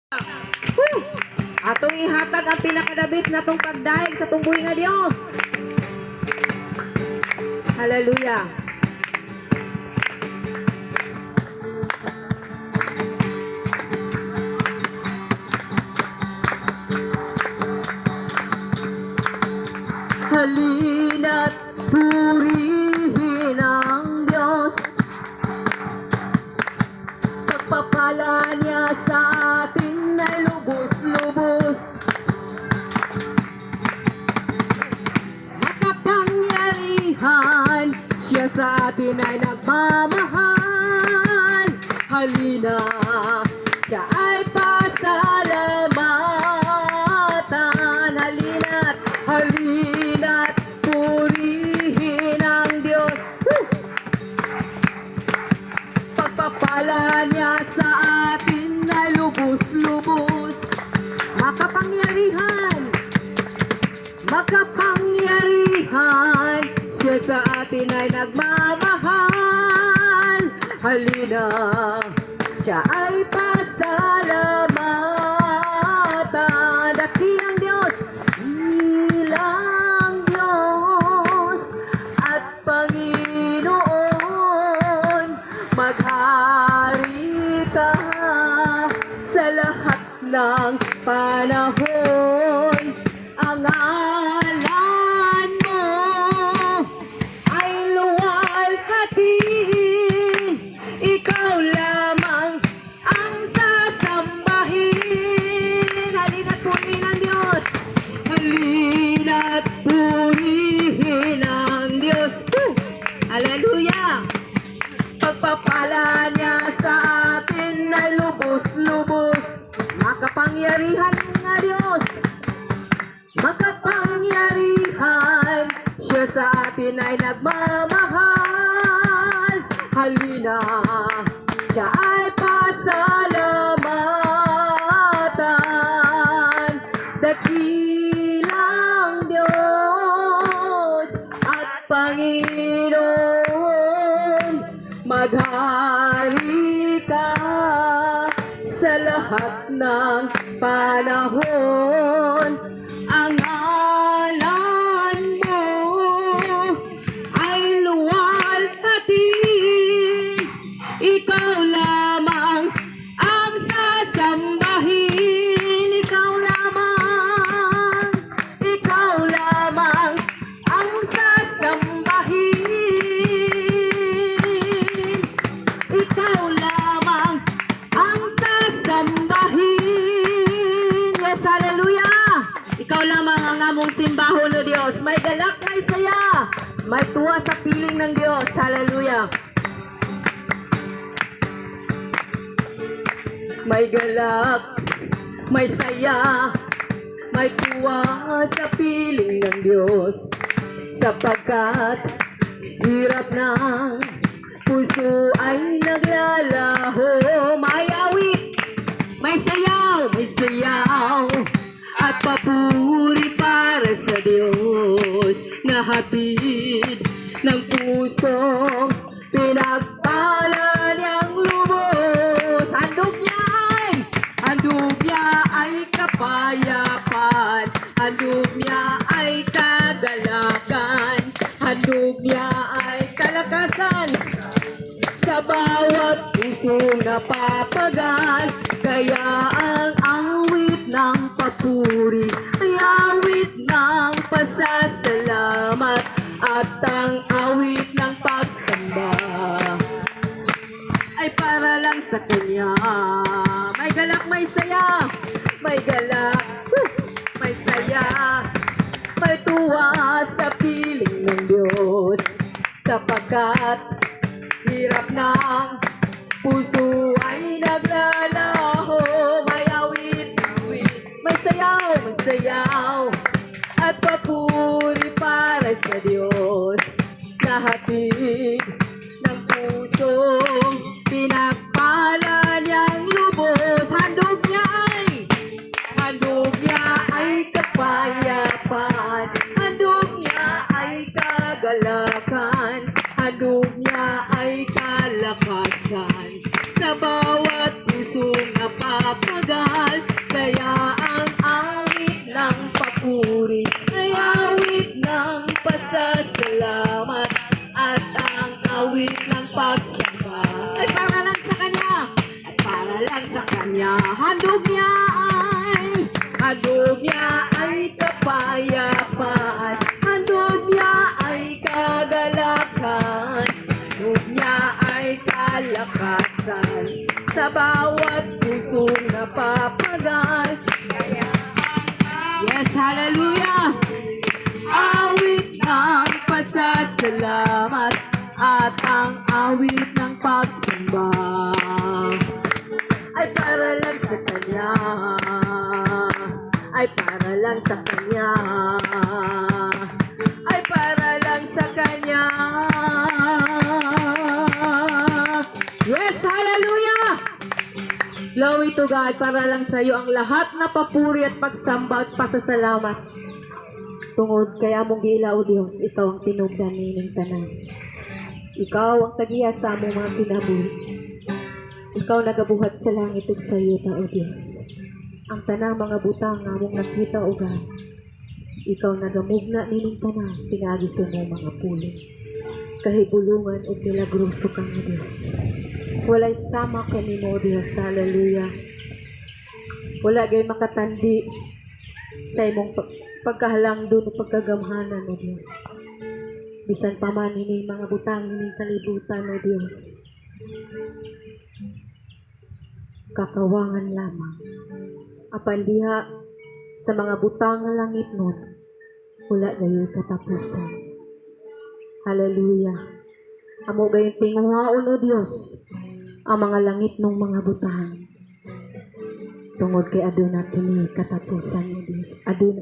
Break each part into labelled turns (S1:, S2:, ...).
S1: Woo! Atong ihatag ang pinaka-the best natong pagdayeg sa atong buhi nga Dios. Hallelujah. Halina't purihin ang Diyos. Pagpapala niya sa atin ay lubos-lubos. Makapangyarihan, siya sa atin ay nagmamahal. Halina, siya ay pasalamatan. Halina't, halina't, purihin ang Diyos. Woo! Pagpapala niya sa atin ay lubos-lubos. Makapangyarihan, makapangyarihan, siya sa atin ay nagmamahal. Halina, siya ay pasalamatan. Dakilang Diyos, ilang Diyos at Panginoon, maghari ka sa lahat ng panahon. Ang ngalan mo ay luwalhatiin. Ikaw lamang ang sasambahin. Halina't purihin ang Diyos. Halina't purihin ang Diyos. Woo! Hallelujah! Pagpapala niya sa atin ay lubos-lubos. Makapangyarihan nga Diyos. Makapangyarihan, siya sa atin ay nagmamahal. Halina, siya ay pasalamatan. Dakilang Diyos at Panginoon, maghari ka sa lahat ng panahon. Ang ngalan mo ay luwalhatiin. Ikaw lamang ang sasambahin. Ikaw lamang, ikaw lamang ang sasambahin. Ikaw lamang ang sasambahin. Yes, hallelujah! Ikaw lamang ang among simbahon o Diyos. May galak, may saya, may tuwa sa piling ng Diyos. Hallelujah! May galak, may saya, may tuwa sa piling ng Diyos. Sapagkat hirap ng puso ay naglalaho. May awit, may sayaw, at papuri para sa Diyos na hatid ng pusong pinagpala niyang lubos. Handog niya ay kapayapaan, handog niya ay kagalakan, handog niya ay kalakasan sa bawat pusong napapagal. Kaya ang awit ng papuri ay awit ng pasasalamat at ang awit ng pagsamba ay para lang sa Kanya. May galak, may saya, may galak, woo, may saya, may tuwa sa piling ng Diyos. Sapagkat hirap ng puso ay naglalaho. May awit, awit, may sayaw, at papuri para sa Diyos na hatid ng pusong pinagpala niyang lubos. Handog niya ay kapayapaan, handog niya ay kagalakan, handog niya ay kalakasan sa bawat pusong napapagal. Kaya ang awit ng papuri ay awit ng pasasalamat at ang awit ng pagsamba ay para lang sa Kanya, ay para lang sa Kanya. Handog niya ay kapayapaan. Handog niya ay kagalakan. Handog niya ay kalakasan sa bawat pusong napapagal. Yes, hallelujah! Awit ng pasasalamat at ang awit ng pagsamba ay para lang sa Kanya, ay para lang sa Kanya, ay para lang sa Kanya. Yes, hallelujah! Glory to God, para lang sa iyo ang lahat na papuri at pagsamba at pasasalamat. Tungod kay among giila, O Dios, ikaw ang tinubdan nining tanan. Ikaw ang tagiya sa among mga kinabuhi. Ikaw nagabuhat sa langit ug sa yuta, O Dios. Ang tanang mga butang nga among nakita, O God. Ikaw nagamugna nining tanan pinaagi sa imong mga pulong. Kahibulungan ug milagroso ka nga Dios. Walay sama kanimo, O Dios. Hallelujah. Wala gay makatandi sa imong pagkahalangdon o pagkagamhanan, O Dios. Bisan pa man ini mga butang ining kalibutan, O Dios, kakawangan lamang. Apan diha sa mga butang nga langit nun, wala gayoy katapusan. Hallelujah. Amo gayong tinguhaon, O Dios, ang mga langit ng mga butang. Tungod kay aduna kini katapusan, O Dios. Aduna,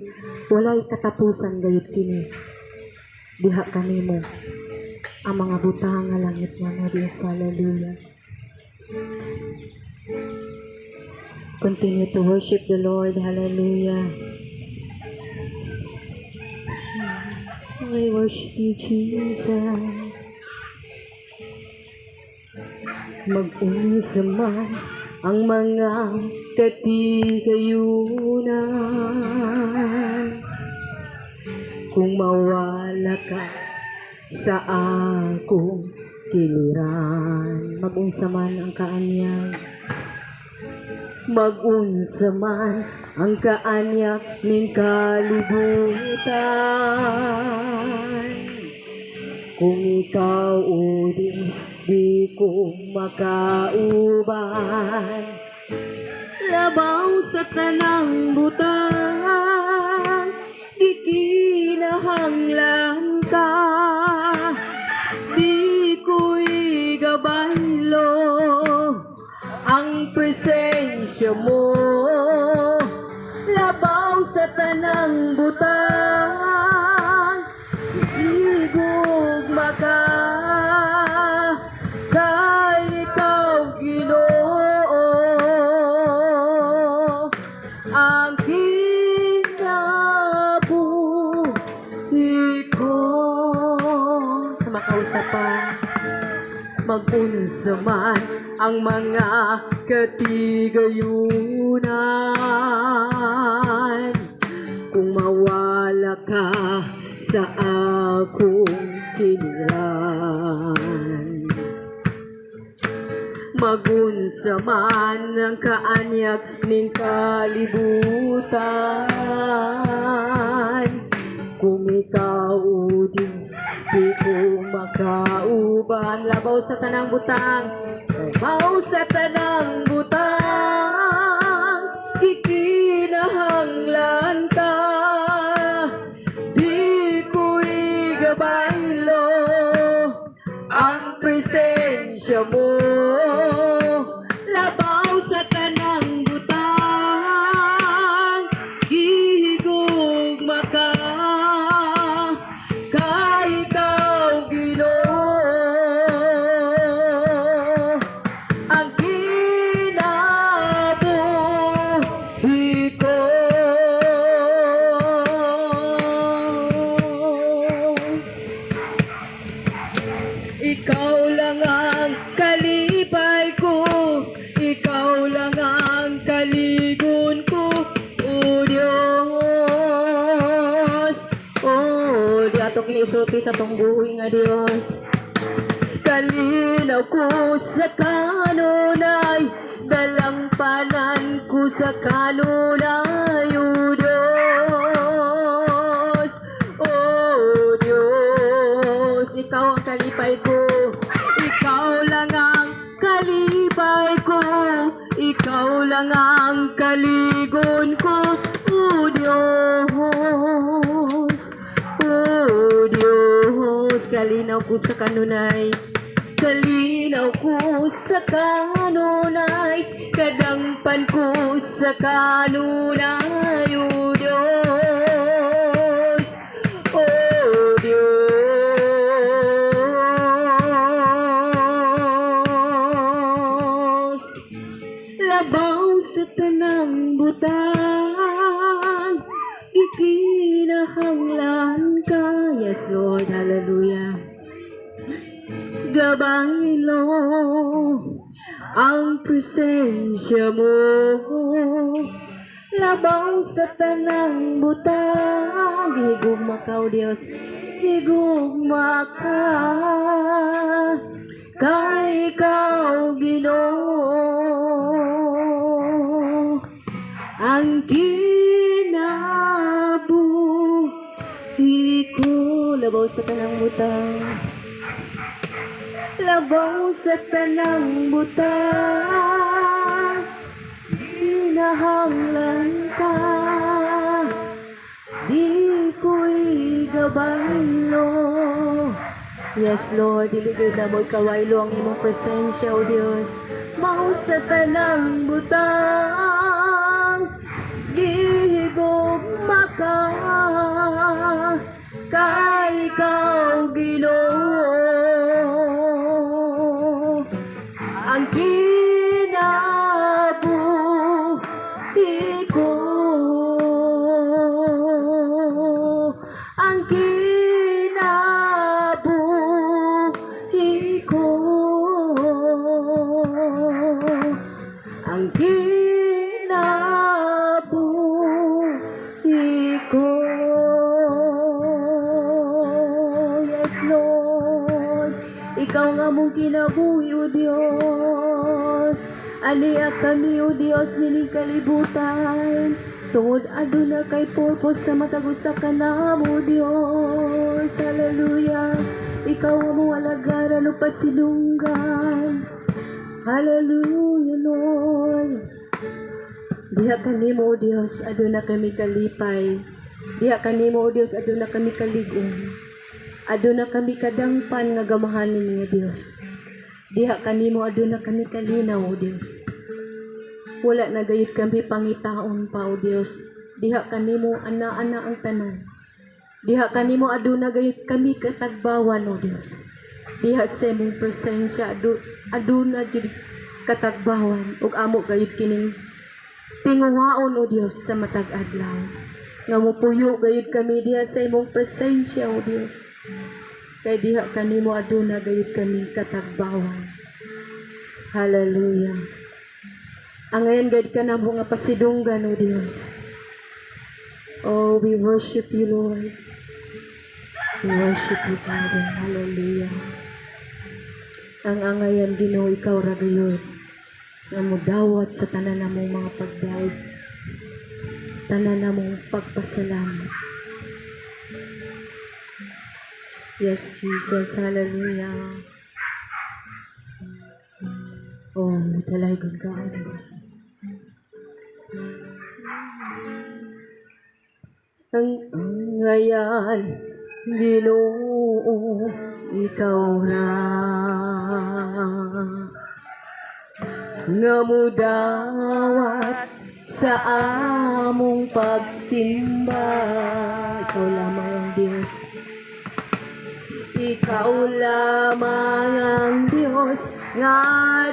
S1: walay katapusan gayud kini. Diha kanimo ang mga butang nga langit mo, O Dios. Hallelujah. Continue to worship the Lord. Hallelujah. I worship you, Jesus. Mag-unsa man ang mga katigayunan, kung mawala ka sa akong kiliran. Mag-unsa man ang kaanyag, mag-unsa man ang kaanyag ning kalibutan, kung ikaw, O Diyos, di ko makauban. Labaw sa tanang butang, gikinahanglan ka. Di ko igabaylo ang presensya mo. Labaw sa tanang butang, igugma ka. Kay ikaw, Ginoo, ang kinabuhi ko. Sa makausapan, mag-unsa man ang mga katigayunan, kung mawala ka sa akong kiliran. Magunsa man ang kaanyag ning kalibutan, kung ikaw, O Diyos, di ko makauban. Labaw sa tanang butang, labaw sa tanang butang, gikinahanglan ka. Di ko igabaylo ang presensya mo. Labaw sa tanang butang, gihigugma ka. Kay ikaw, Ginoo, ang kinabuhi Sulti sa tong buhi nga Dios. Kalinaw ko sa kanunay, dalangpanan ko sa kanunay, O Diyos, O Diyos. Ikaw ang kalipay ko, ikaw lang ang kalipay ko, ikaw lang ang kaligon ko, O Diyos, O Diyos. Kalinaw ko sa kanunay, kalinaw ko sa kanunay, kadangpan ko sa kanunay, O Diyos, O Diyos. Labaw sa tanang butang, gikinahanglan ka. Yes, Lord, hallelujah. Gabay, Lord, ang presensya mo. Labaw sa tanang butang, gihigugma ka, O Diyos, higugma ka. Kay ikaw, Ginoo, ang kinabuhi ko. Labaw sa tanang butang, labaw sa tanang butang, kinahanglan ka. Di ko igabaylo. Yes, Lord, dili gyud namo ikawaylo ang imong presensya, O Dios. Mao sa tanang butang, gihigugma ka. Kay ikaw, Ginoo, ang kinabuhi ko, ang kinabuhi ko, ang kinabuhi ko. Yes, Lord, ikaw nga among kinabuhi, O Dios. Ania kami, O Dios, nining kalibutan tungod aduna kay purpose sa matag usa kanamo, Dios. Hallelujah. Ikaw among alagaran ug pasilunggan. Hallelujah, Lord. Diha kanimo, O Dios, aduna kami kalipay. Diha kanimo, O Dios, aduna kami kalig-on. Aduna kami kadangpan nga gamahanin nga Dios. Diha kanimo aduna kami kalinaw, O Dios. Wala na gayud kami pangitaon pa, O Dios. Diha kanimo ana-ana ang tanan. Diha kanimo aduna gayud kami katagbawan, O Dios. Diha sa imong presensya aduna jud katagbawan ug amo gayud kining tinguhaon, O Dios, sa matag adlaw. Nga mopuyo gayud kami diha sa imong presensya, O Dios. Kay diha kanimo aduna gayud kami katagbawan. Hallelujah. Angayan gayud ka namo nga pasidunggan, O Dios. Oh, we worship you, Lord. We worship you, Father. Hallelujah. Ang angayan, Ginoo, ikaw ra gayud nga mudawat sa tanan namong mga pagdaig, tanan namong pagpasalamat. Yes, Jesus. Hallelujah. Oh, dalaygon ka, O Diyos. Ang angayan, Ginoo, ikaw ra nga mudawat sa among pagsimba. Ikaw lamang ang Diyos. Ikaw lamang ang Diyos nga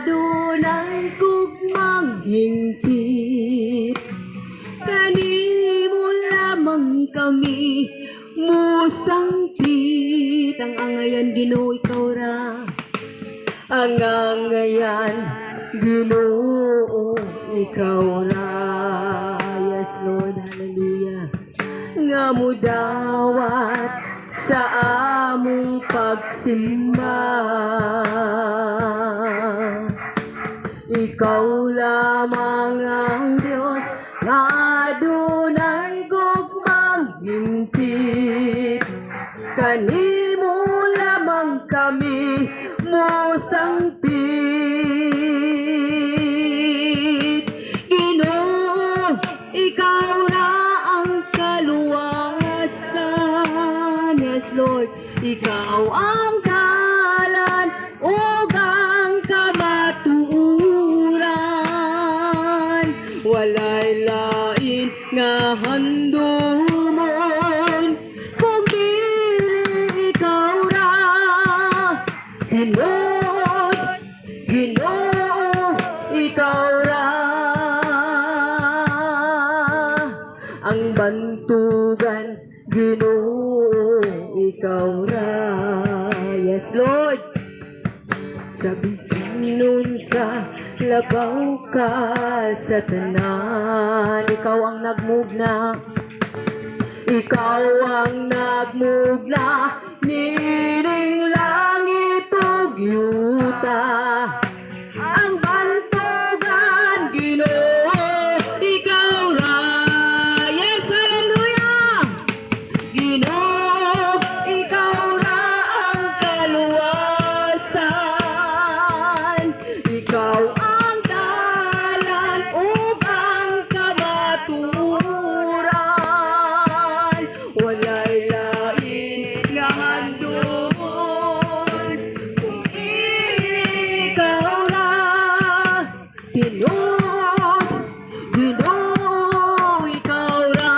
S1: dunay gugmang hingpit. Kanimo lamang kami musangpit. Ang angayan, Ginoo, ikaw ra. Ang angayan, Ginoo, ikaw ra. Yes, Lord, hallelujah. Nga mudawat sa Sa among pagsimba. Ikaw lamang ang Diyos nga adunay gugmang hingpit. Kanimo lamang kami mosangpit. Ginoo, ikaw na ang kaluwasan. Yes, Lord, ikaw ang dalan ug ang kamatuoran. Walay lain nga handumon kung dili ikaw ra. Ginoo, Ginoo, ikaw ra ang bantugan. Ginoo, ikaw ra. Yes, Lord. Sa bisan unsa, labaw ka sa tanan. Ikaw ang nagmugna. Ikaw ang nagmugna nining langit ug yuta. Ang bantugan, Ginoo, ikaw ra. Yes, hallelujah! Ginoo, ikaw ra ang kaluwasan. Ikaw ang dalan ug ang kamatuoran. Walay lain nga handumon kung dili ikaw ra. Ginoo, Ginoo, ikaw ra.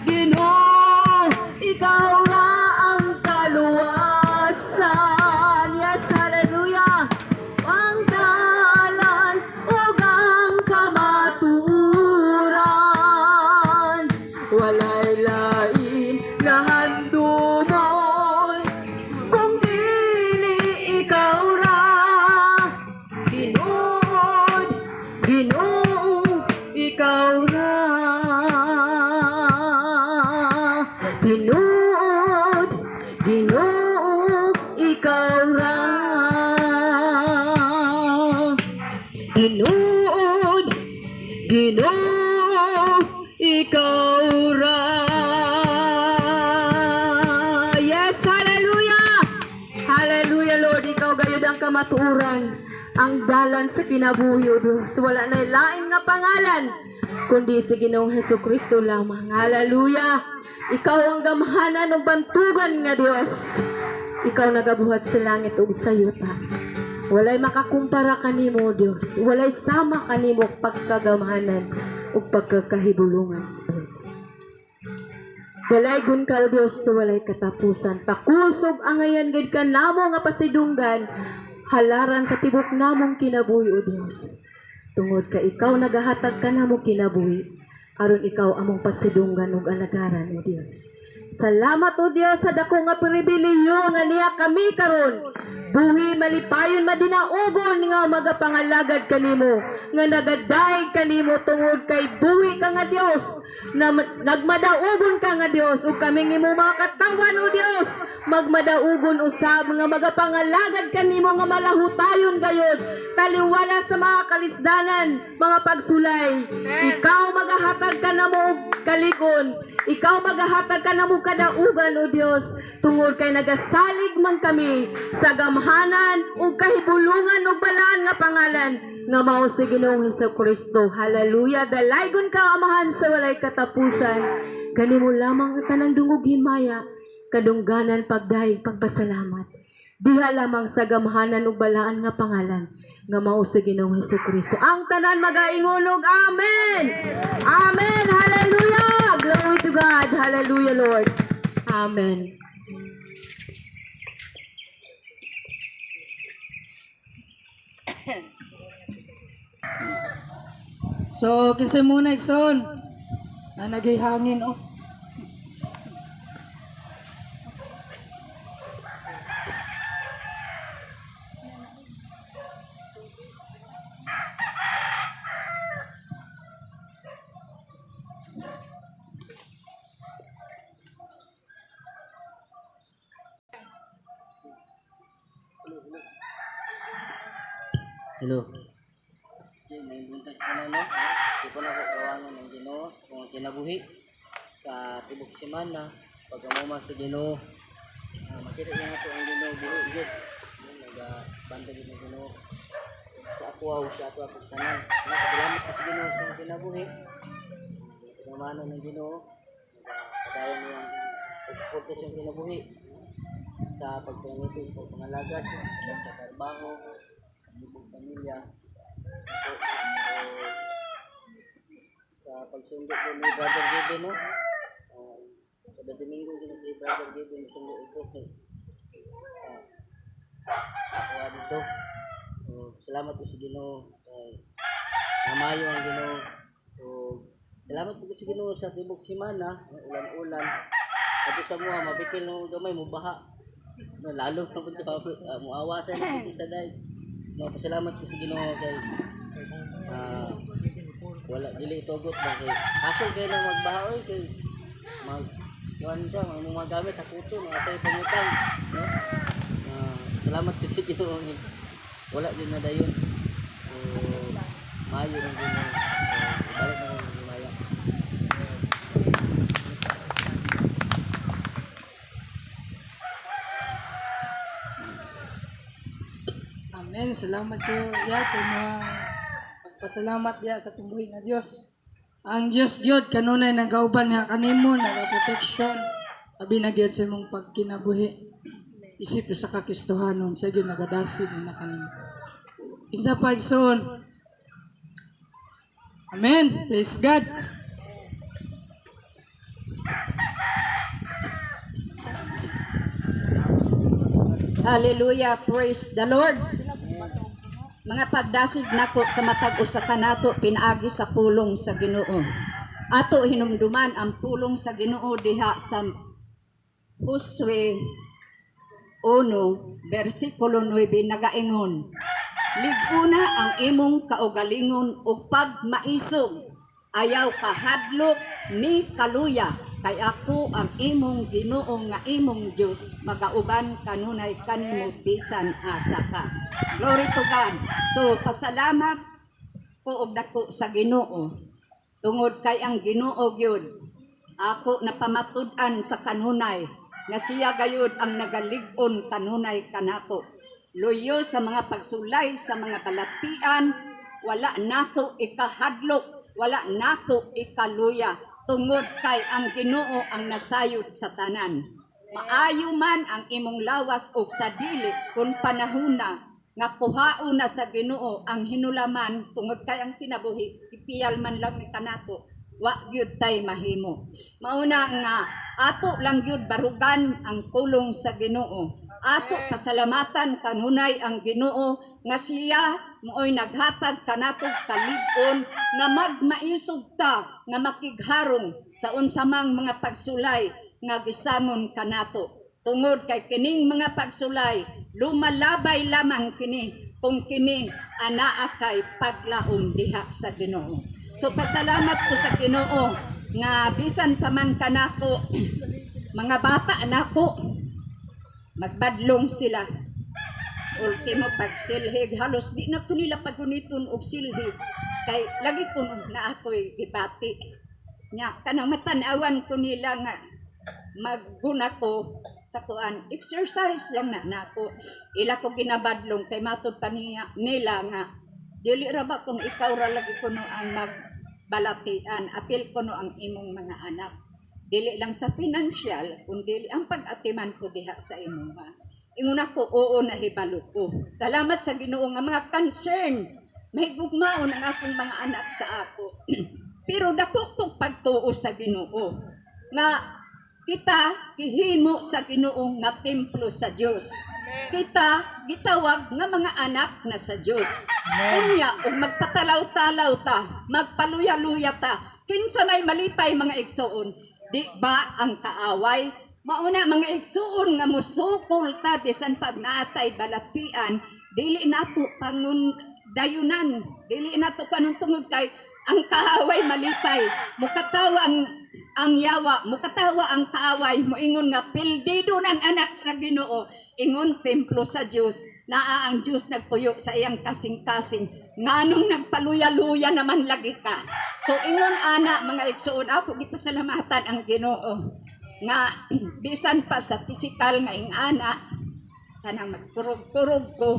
S1: Ginoo, ikaw ra ang kaluwasan. Yes, hallelujah. Ang dalan ug ang kamatuoran. Walay lain na handumon kung dili ikaw ra. Ginoo, Ginoo, ikaw ra. Tinuod, Ginoo, ikaw ra. Tinuod, Ginoo, ikaw ra. Yes, hallelujah! Hallelujah, Lord. Ikaw gayud ang kamatuoran, ang dalan sa kinabuhi, O Diyos. Wala na lain nga pangalan kundi si Ginoong Heso Kristo lamang. Hallelujah! Ikaw ang gamhanan ug bantugan nga Dios. Ikaw nagabuhat sa langit ug sa yuta. Walay makakumpara kanimo, Dios. Walay sama kanimo pagkagamhanan ug pagkakahibulungan, Dios. Dalaygon ka, O Dios, sa walay katapusan. Pakusog angayan gid ka namo nga pasidunggan. Halaran sa tibok namong kinabuhi, O Dios. Tungod ka ikaw nagahatag ka namo kinabuhi, aron ikaw among pasidunggan ug alagaran, O Dios. Salamat, O Dios, sa dako nga pribilehiyo nga niya kami karon. Buhi, malipayon, madinaugon nga magapangalagad kanimo, nga nagadayeg kanimo tungod kay buhi ka nga Dios, na nagmadaugon ka nga Dios ug kaming imo mga katawan, O Dios, magmadaugon usab nga magapangalagad kanimo nga malahutayon gayod taliwala sa mga kalisdanan, mga pagsulay. Ikaw magahatag ka namo og kalig-on. Ikaw magahatag ka namo kadaugan, O Dios, tungod kay nagasalig man kami sa gamhanan ug kahibulungan ug balaan nga pangalan nga mao si Ginoong Hesus Kristo. Hallelujah! Dalaygon ka, Amahan, sa walay katapusan. Kanimo lamang ang tanang dungog, himaya, kadungganan, pagdayeg, pagpasalamat. Diha lamang sa gamhanan ug balaan nga pangalan nga mao si Ginoong Hesus Kristo. Ang tanan magaingon og amen. Amen. Hallelujah. Glory to God. Hallelujah, Lord. Amen.
S2: So, kinsa muna, igsoon? Na nagihangin oh.
S3: Hello. Okay, may buntag sa tanan, no? Di po na ako gawangon ng Ginoo sa akong kinabuhi sa tibok semana pag-amuma sa Ginoo. Makita niya ako ang Ginoo buhi gyud. No, nagabanda gyud ng Ginoo sa ako o sa ato akong tanan. No, salamat ko sa Ginoo sa akong kinabuhi. Pinamano ng Ginoo. Nagapadayon niya ang pagsuporta sa iyong kinabuhi sa pagpangito, sa pagpangalagad, sa trabaho, sa ibang pamilya, so, sa pagsundo ko ni Brother Gavin, no? Kada Domingo din si Brother Gavin sundo ito kay kuha dito. So, salamat po sa Ginoo kay namayo ang Ginoo. So, salamat po sa Ginoo sa tibok semana, ulan-ulan. Ato sa mua mabikil no gamay mo baha. No, lalo pa po muawa sa na po sa day. No, pasalamat ko sa Ginoo kay wala dili itugot ba kay hasol kay nang magbaha oy, kay mag kuan ka mga mga gamit hakuto mga say pangutang, no. Salamat ko sa Ginoo kay wala din na dayon. So, maayo ng Ginoo. So, ibalik na ko ng himaya.
S2: Amen. Salamat kayo ya sa imong pagpasalamat ya sa tungbuhi nga Dios. Ang Dios gyud kanunay nagauban nga kanimo, naga-protection abi na gyud sa imong pagkinabuhi. Isip sa kakristohanon, siya gyud nagadasig na kanimo. Kinsa pa, igsoon? Amen. Praise God.
S4: Hallelujah, praise the Lord. Mga pagdasig nako sa matag usa kanato pinaagi sa pulong sa Ginoo. Ato hinumduman ang pulong sa Ginoo diha sa Josue 1 bersikulo 9, nagaingon: "Liguna ang imong kaugalingon ug pagmaisog. Ayaw kahadlok ni kaluya kay ako ang imong Ginoo nga imong Dios magauban kanunay kanimo bisan asa ka." Glory to God. So pasalamat ko og dako sa Ginoo tungod kay ang Ginoo gyud ako napamatud-an sa kanunay nga siya gayud ang nagalig-on kanunay kanako. Luyo sa mga pagsulay, sa mga balatian, wala nato ikahadlok, wala nato ikaluya tungod kay ang Ginoo ang nasayod sa tanan. Maayo man ang imong lawas og sa dili, kung panahona nga kuhaon na sa Ginoo ang hinulaman, tungod kay ang kinabuhi ipiyal man lang ni kanato, wa gyud tay mahimo. Mauna nga ato lang gyud barugan ang pulong sa Ginoo. Ato pasalamatan kanunay ang Ginoo nga siya mooy naghatag kanatog kalig-on nga magmaisog ta, nga makigharong sa unsa mang mga pagsulay nga gisangon kanato, tungod kay kining mga pagsulay lumalabay lamang kini kung kini anaa kay paglaom diha sa Ginoo. So pasalamat ko sa Ginoo nga bisan pa man kanako mga bata nako magbadlong sila, ultimo pagsilhig halos di na to nila paguniton og silhig kay lagi ko na ako'y gibati nya. Kanang matan-awan ko nila nga magguna ko sa kuan, exercise lang na nako, ila ko ginabadlong kay matud pa niya nila nga dili ra ba kung ikaw ra lagi kuno ang magbalatian, apil kuno ang imong mga anak, dili lang sa financial kundi ang pag-atiman ko diha sa imuha. Ingon ako, "Oo, nahibalo ko." Salamat sa Ginoo nga mga concern, mahigugmaon ang akong mga anak sa ako. Pero dako kong pagtuo sa Ginoo nga kita gihimo sa Ginoo nga templo sa Dios. Kita gitawag nga mga anak na sa Dios. Unya ug magpatalaw-talaw ta, magpaluya-luya ta, kinsa may malipay, mga igsoon? Di ba ang kaaway? Mauna, mga igsoon, nga musukol ta bisan pag naatay balatian, dili nato pangun dayunan, dili nato kanong tungod kay ang kaaway malipay. Mukatawa ang yawa, mukatawa ang kaaway, moingon nga pildido ng anak sa Ginoo, ingon templo sa Dios. Naa ang Diyos nagpuyo sa iyang kasing-kasing, nganong nagpaluya-luya naman lagi ka. So ingon ana, mga igsuon, ako gipasalamatan ang Ginoo nga bisan pa sa physical nga ingana, kanang magturog-turog ko,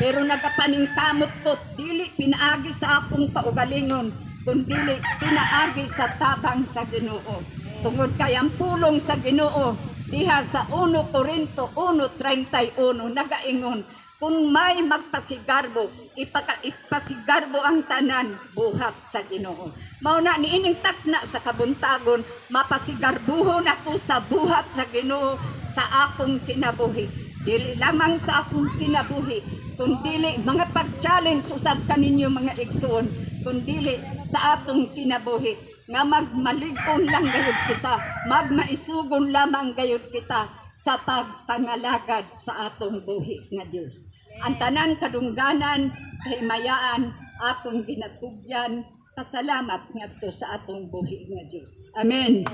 S4: pero nagapaningkamot ko, dili pinaagi sa akong kaugalingon, kundili pinaagi sa tabang sa Ginoo, tungod kay ang pulong sa Ginoo diha sa 1 Corinto 1:31 nagaingon, "Kung may magpasigarbo, ipasigarbo ang tanan buhat sa Ginoo." Mao na niining takna sa kabuntagon, mapasigarbuhon ako sa buhat sa Ginoo sa akong kinabuhi. Dili lamang sa akong kinabuhi, kundili mga pag-challenge usab kaninyo, mga igsoon, kundili sa atong kinabuhi nga magmalig-on lang gayud kita, magmaisugon lamang gayud kita sa pagpangalagad sa atong buhi nga Dios. Ang tanan kadungganan, kahimayaan, atong ginatugyan, pasalamat ngadto sa atong buhi nga Dios. Amen.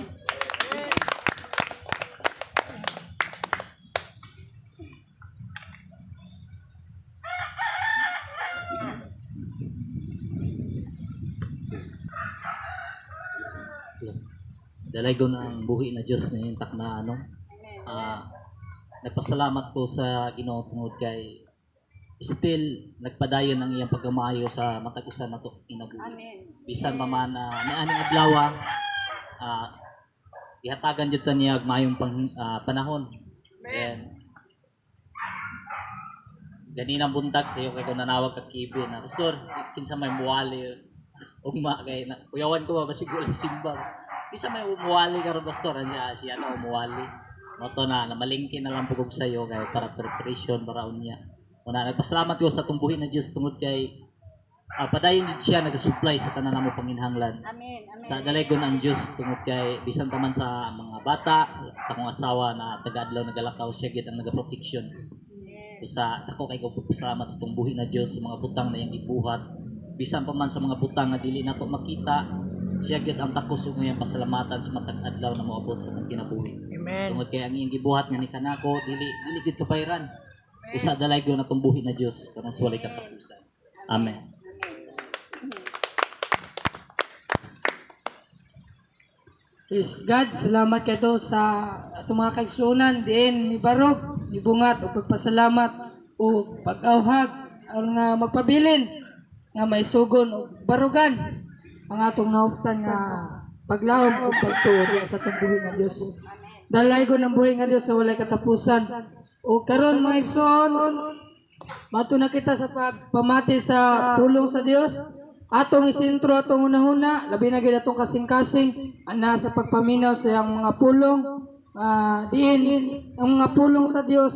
S5: Dalaygon ang buhi na Diyos na intak na ano. Nagpasalamat ko sa Ginoo tungod kay still nagpadayon ang iyang pagkamayo sa matag usa nato kinabuhi. Bisan pa man nianing adlaw, gihatagan jud ta niya og maayong panahon. And ganinang buntag sa iyo kay kung nanawag ka Kevin na, "Pastor, kinsa may muwali ugma?" Kay na, kuyawan ko ba basig wala simba. "Kinsa may muwali karon, Pastor?" Anya siya ano muwali mo to na namalingki na lang pugog sa iyo kay para preparation para unya. Una, nagpasalamat ko sa tumbuhin na Dios tungod kay padayon jud siya nagasupply sa tanan namo panginhanglan. Sa dalaygon ang Dios tungod kay bisan pa man sa mga bata, sa akong asawa na taga-adlaw nagalakaw, siya gid ang nagaprotection. Usa dako kay ko pagpasalamat sa tumbuhi na Dios sa mga butang na iyang gibuhat. Bisan pa man sa mga butang nga dili nato makita, siya gyud ang takos ug iyang pasalamatan sa matag adlaw na moabot sa atong kinabuhi.
S2: Amen.
S5: Tungod kay ang iyang gibuhat nga ni kanako dili dili gyud kabayran. Usa dalaygon na tumbuhi na Dios karon sa walay katapusan. Amen.
S2: Praise God. Salamat kato sa atong mga kaigsuonan diin mibarog, mibungat og pagpasalamat o pag-awhag aron nga magpabilin nga maisugon og barugan ang atong nauptan nga paglaom ug pagtuo diha sa atong buhi nga Dios. Dalaygon ang buhi nga Dios sa walay katapusan. O karon, mga igsoon, mato na kita sa pagpamati sa pulong sa Dios. Atong isentro atong hunahuna, labi na gyud atong kasing-kasing ana sa pagpaminaw sa iyang mga pulong. Diin ang mga pulong sa Dios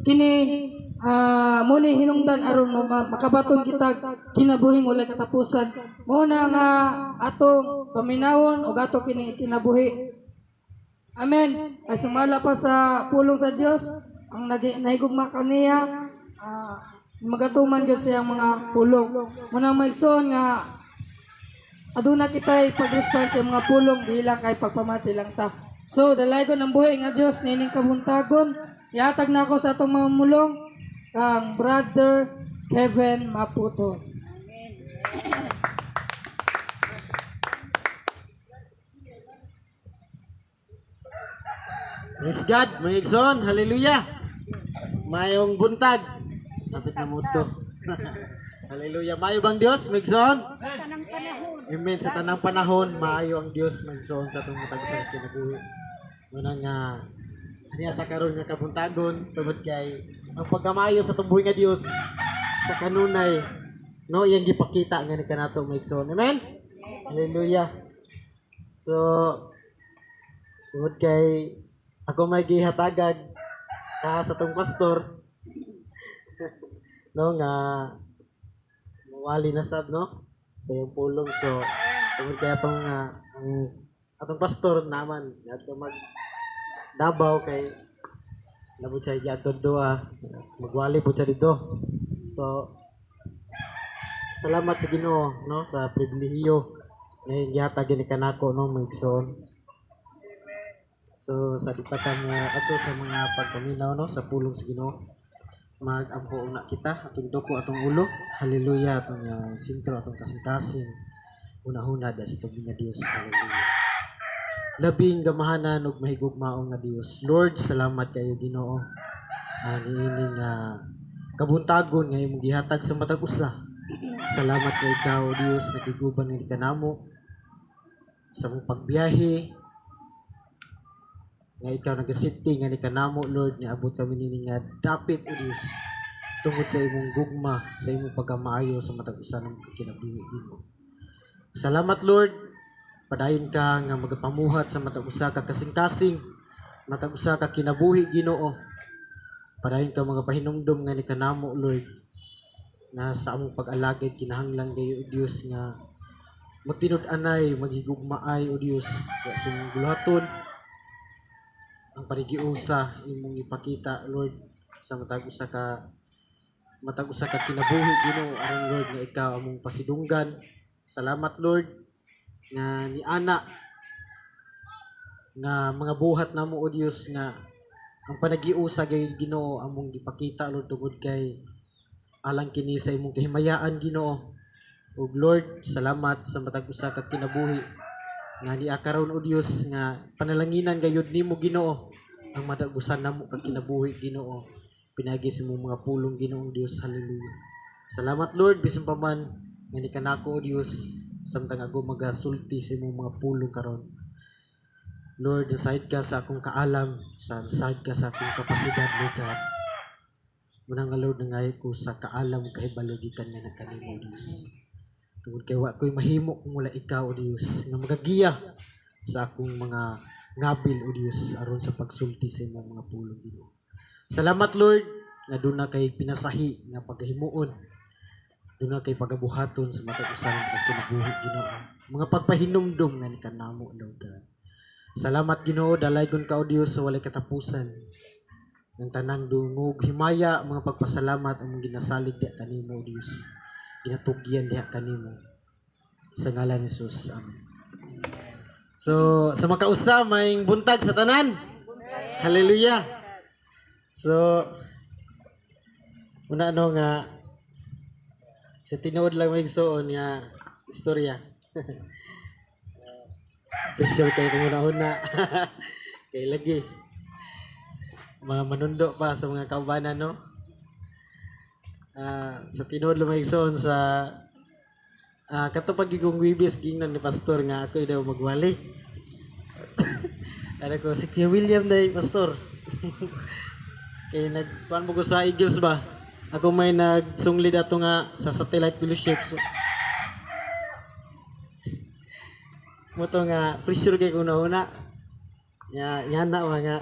S2: kini mo ni hinungdan aron makabaton kita kinabuhing walay katapusan. Mao na nga atong paminawon ug ato kini kinabuhi. Amen. Ay sumala pa sa pulong sa Dios, ang nahigugma kaniya, magatuman gyud sa iyang mga pulong. Munang maigsoon nga aduna kita'y pag-response sa mga pulong, di lang kay pagpamati lang ta. So, dalaygon ang buhi nga Dios nining kabuntagon. Ihatag na ako sa atong mga mulong kang Brother Kevin Maputo.
S6: Praise God, mga igsoon. Hallelujah. Mayong buntag. Kapit na mo to. Hallelujah. Maayo bang Dios, mga igsoon? Amen. Sa tanang panahon, maayo ang Dios, mga igsoon, sa atong matag sa kinabuhi. Muna nga ani ata karon nga kabuntagon tungod kay ang pagkamayo sa atong buhi nga Dios sa kanunay, no, iyang gipakita nga ni kanato, mga igsoon. Amen. Hallelujah. So tungod kay ako may gihatagag ka sa tong pastor, no, nga mawali na sad, no, sa iyong pulong. So tungod kay atong ang atong pastor naman adto mag Davao kay labot siya giadto doa, magwali po siya dito. So salamat sa Ginoo, no, sa pribilehiyo nga gihatag ni kanako, no, mga igsoon. So sa di pa ta mo ato sa mga pagpaminaw, no, sa pulong sa Ginoo. Magampo una kita, atong duko atong ulo. Hallelujah, atong sentro atong kasing-kasing. Una-una da sa tubig nga Dios. Hallelujah. Labing gamahanan ug mahigugmaong nga Dios. Lord, salamat kayo, Ginoo. Niini nga kabuntagon nga imong gihatag sa matag usa. Salamat kay ikaw, Dios, nakiguban ni kanamo sa mong pagbiyahe nga ikaw nagasipti nga ni kanamo, Lord, niabot kami nini nga dapit, o Dios, tungod sa imong gugma, sa imong pagkamaayo sa matag usa ng kinabuhi, Ginoo. Salamat, Lord. Padayon ka nga magapamuhat sa matag usa ka kasing-kasing, matag usa ka kinabuhi, Ginoo. Padayon ka mga pahinumdom nga ni kanamo, Lord, nga sa among pag-alagad kinahanglan gayo, o Dios, nga magtinud-anay, maghigugmaay, o Dios, sa imong guluhaton ang panigiusa imong ipakita, Lord, sa matag usa ka kinabuhi, Ginoo, aron, Lord, nga ikaw among pasidunggan. Salamat, Lord, nga niana nga mga buhat namo, o Dios, nga ang panagiusa gayud, Ginoo, among gipakita, Lord, tungod kay alang kini sa imong kahimayaan, Ginoo. Ug Lord, salamat sa matag usa ka kinabuhi nga niya karon, o Dios, nga panalanginan gayud nimo, Ginoo, ang matag usa namo ka kinabuhi, Ginoo, pinagi sa imong mga pulong, Ginoong Dios. Hallelujah. Salamat, Lord, bisan pa man nga ni kanako, o Dios, samtang ako magasulti sa imong mga pulong karon. Lord, aside ka sa akong kaalam, sa aside ka sa akong kapasidad, Lord God. Muna nga, Lord, nangayo ko sa kaalam kahibalo gikan nga nagkanimo, Dios. Tungod kay wa ko'y mahimo kung wala ikaw, O Dios, nga magagiya sa akong mga ngabil, O Dios, aron sa pagsulti sa imong mga pulong, Ginoo. Salamat, Lord, nga duna kay pinasahi nga paghimuon. Duna kay pagabuhaton sa matag usa ng mga kinabuhi, Ginoo. Mga pagpahinumdum nga ni kanamo, Lord God. Salamat, Ginoo, dalaygon ka, O Dios, sa walay katapusan. Ng tanang dungog, himaya, mga pagpasalamat ang ginasalig diha kanimo, O Dios. Ginatugyan diha kanimo. Sa ngalan ni Jesus. Amen. So, sa makausa, may buntag sa tanan. Hallelujah. So, una ano nga, sa tinuod lang may igsuon nga istorya. Pressure kayo kung una-una. Kay lagi. Mga manundo pa sa mga kaubanan, no? Sa tinuod lang may igsuon sa kato pag kong Webes gingnan ni pastor nga ako daw magwali. Ano ko si Kuya William day, pastor. Kay nagkuan mo ko sa Eagles ba? Ako may nagsunglid ato nga sa Satellite Fellowship. So, mo to nga pressure kay kung nauna. Nya nya na ba nga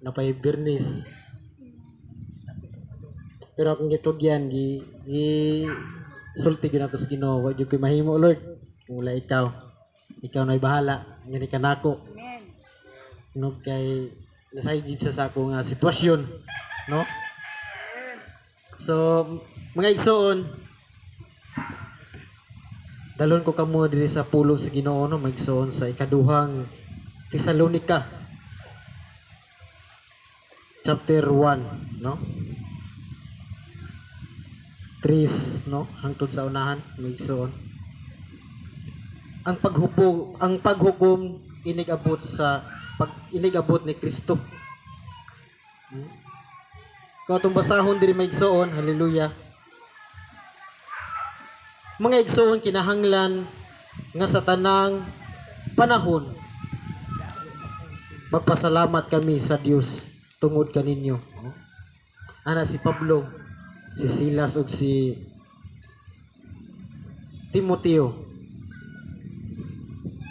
S6: napay Birnis. Pero akong gitugyan gi gi sulti gyud ako sa Ginoo, wa jud koy mahimo, Lord, kung wala ikaw. Ikaw na'y bahala ngani kanako. Tungod kay nasay gid sa ako nga sitwasyon, no? So, mga igsoon, dalon ko kamo diri sa pulong sa Ginoo, no, mga igsoon, sa ikaduhang Tesalonica chapter 1, no? Tris, no, hangtod sa unahan, mga igsoon. Ang paghukom inigabot sa pag inigabot ni Kristo. Kung atong basahon diri, mga igsoon, hallelujah. Mga igsoon, kinahanglan nga sa tanang panahon magpasalamat kami sa Dios tungod kaninyo. Oh. Ana si Pablo, si Silas ug si Timoteo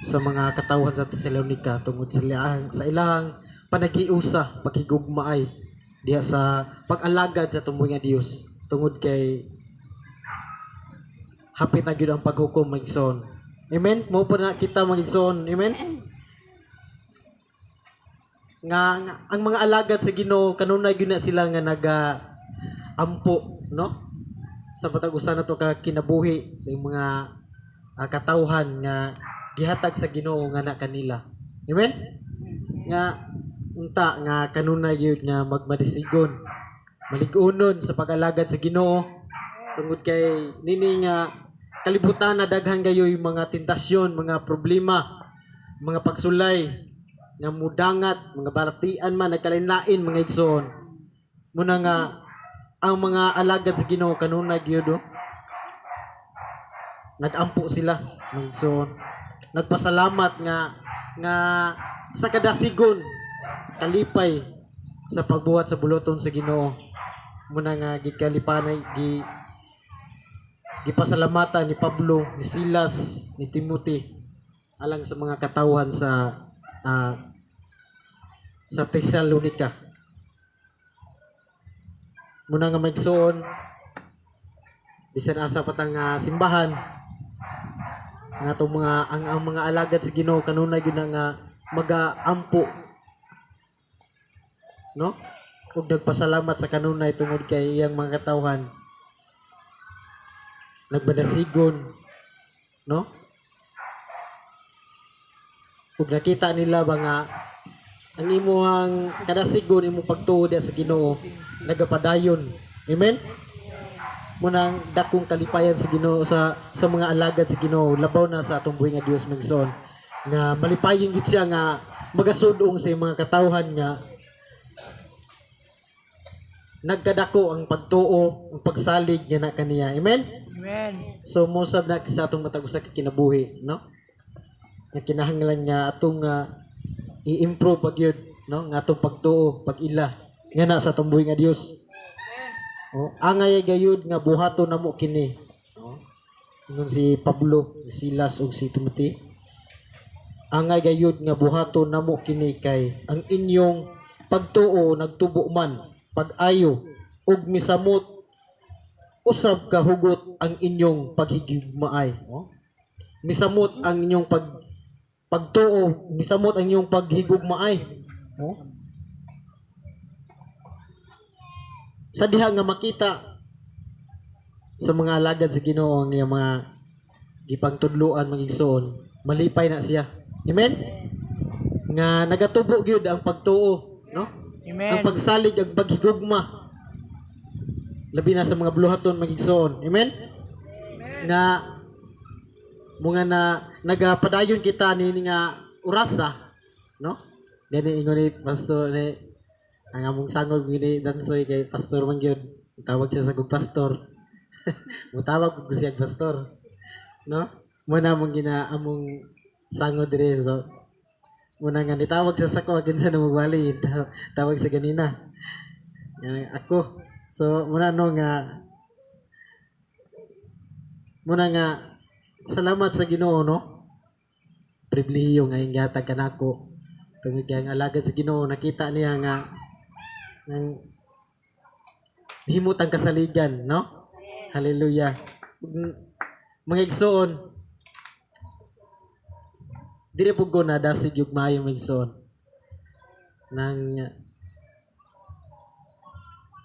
S6: sa mga katawhan sa Tesalonica tungod sa ilang panagiusa, paghigugmaay diha sa pag-alagad sa tumong nga Dios, tungod kay hapit na gyud ang paghukom, mga igsoon. Amen. Mo pa na kita, mga igsoon. Amen. Nga ang mga alagad sa Ginoo kanunay gyud na sila nga naga ampo, no, sa matag usa na to ka kinabuhi sa imong mga katawhan nga gihatag sa Ginoo nga na kanila. Amen. Nga Unta nga kanunay gyud nga magmadisigon, malig-unon sa pag-alagad sa Ginoo tungod kay nini nga kalibutan na daghan gayoy mga tentasyon, mga problema, mga pagsulay nga mudangat, mga baratian man nagkalain-lain, mga igsoon. Muna nga ang mga alagad sa Ginoo kanunay gyud, oh, nagampo sila, mga igsoon. Nagpasalamat nga nga sa kadasigon, kalipay sa pagbuhat sa buloton sa Ginoo. Muna nga gikalipanay gipasalamatan ni Pablo, ni Silas, ni Timothy alang sa mga katawhan sa Thessalonica. Muna nga maigsoon, bisan asa patang simbahan nga atong mga ang mga alagad sa Ginoo kanunay gyud na nga magaampo, no, ug nagpasalamat sa kanunay tungod kay iyang mga katawhan nagbanasigon, no, ug nakita nila ba nga ang imuhang kadasigon, imong pagtuo diha sa Ginoo nagapadayon. Amen. Munang dakong kalipayan sa Ginoo sa mga alagad sa Ginoo, labaw na sa atong buhi nga Dios, mga, nga malipayon gyud siya nga magasudong sa iyang mga katawhan nga nagkadako ang pagtuo, ang pagsalig nga na kaniya. Amen.
S2: Amen.
S6: So mosab na sa atong matag usa ka kinabuhi, no, nga kinahanglan nga atong i-improve pag yun, no, nga atong pagtuo, pag-ila nga na sa atong buhi nga Dios. Oh, angay gayud nga buhaton namo kini. Oh. Ingon si Pablo, si Silas ug si Timothy. Angay gayud nga buhaton namo kini kay ang inyong pagtuo nagtubo man pag-ayo ug misamot usab kahugot ang inyong paghigugmaay. Oh. Misamot ang inyong pagtuo, misamot ang inyong paghigugmaay. Oh. Sa diha nga makita sa mga alagad sa Ginoo ang iyang mga gipangtudloan, mga igsoon, malipay na siya. Amen. Nga nagatubo gyud ang pagtuo, no?
S2: Amen.
S6: Ang pagsalig, ang paghigugma. Labi na sa mga buluhaton, mga igsoon. Amen. Nga mga na nagapadayon kita ni nga orasa, no? Gani ingon ni pastor ni ang among sangog gini dansoy kay pastor man gyud. Tawag siya sa kong pastor. Mutawag ko siya og pastor. No? Muna mong gina among sangod dire, so muna nga nitawag siya sa ko kinsa na magwali, tawag sa ganina. Nga, ako. So muna, no, nga muna nga salamat sa Ginoo, no, pribilehiyo nga inggatag kanako tungod kay ang alagad sa Ginoo nakita niya nga ang himutang kasaligan, no? Hallelujah. Mga igsoon, dire pud ko na dasig yung maayo, mga igsoon, nang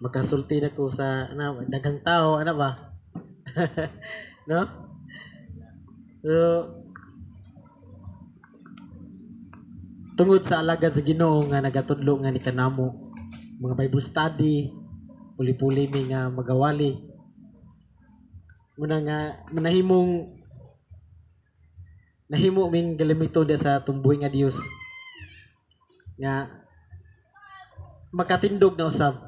S6: makasulti na ko sa ano, daghang tao ano ba, no? So tungod sa alagad sa Ginoo nga nagatudlo nga ni kanamo mga Bible study, puli-puli mi nga magawali, muna nga manahimong nahimo ming galimito da sa tumbuhi nga Dios nga makatindog na usab,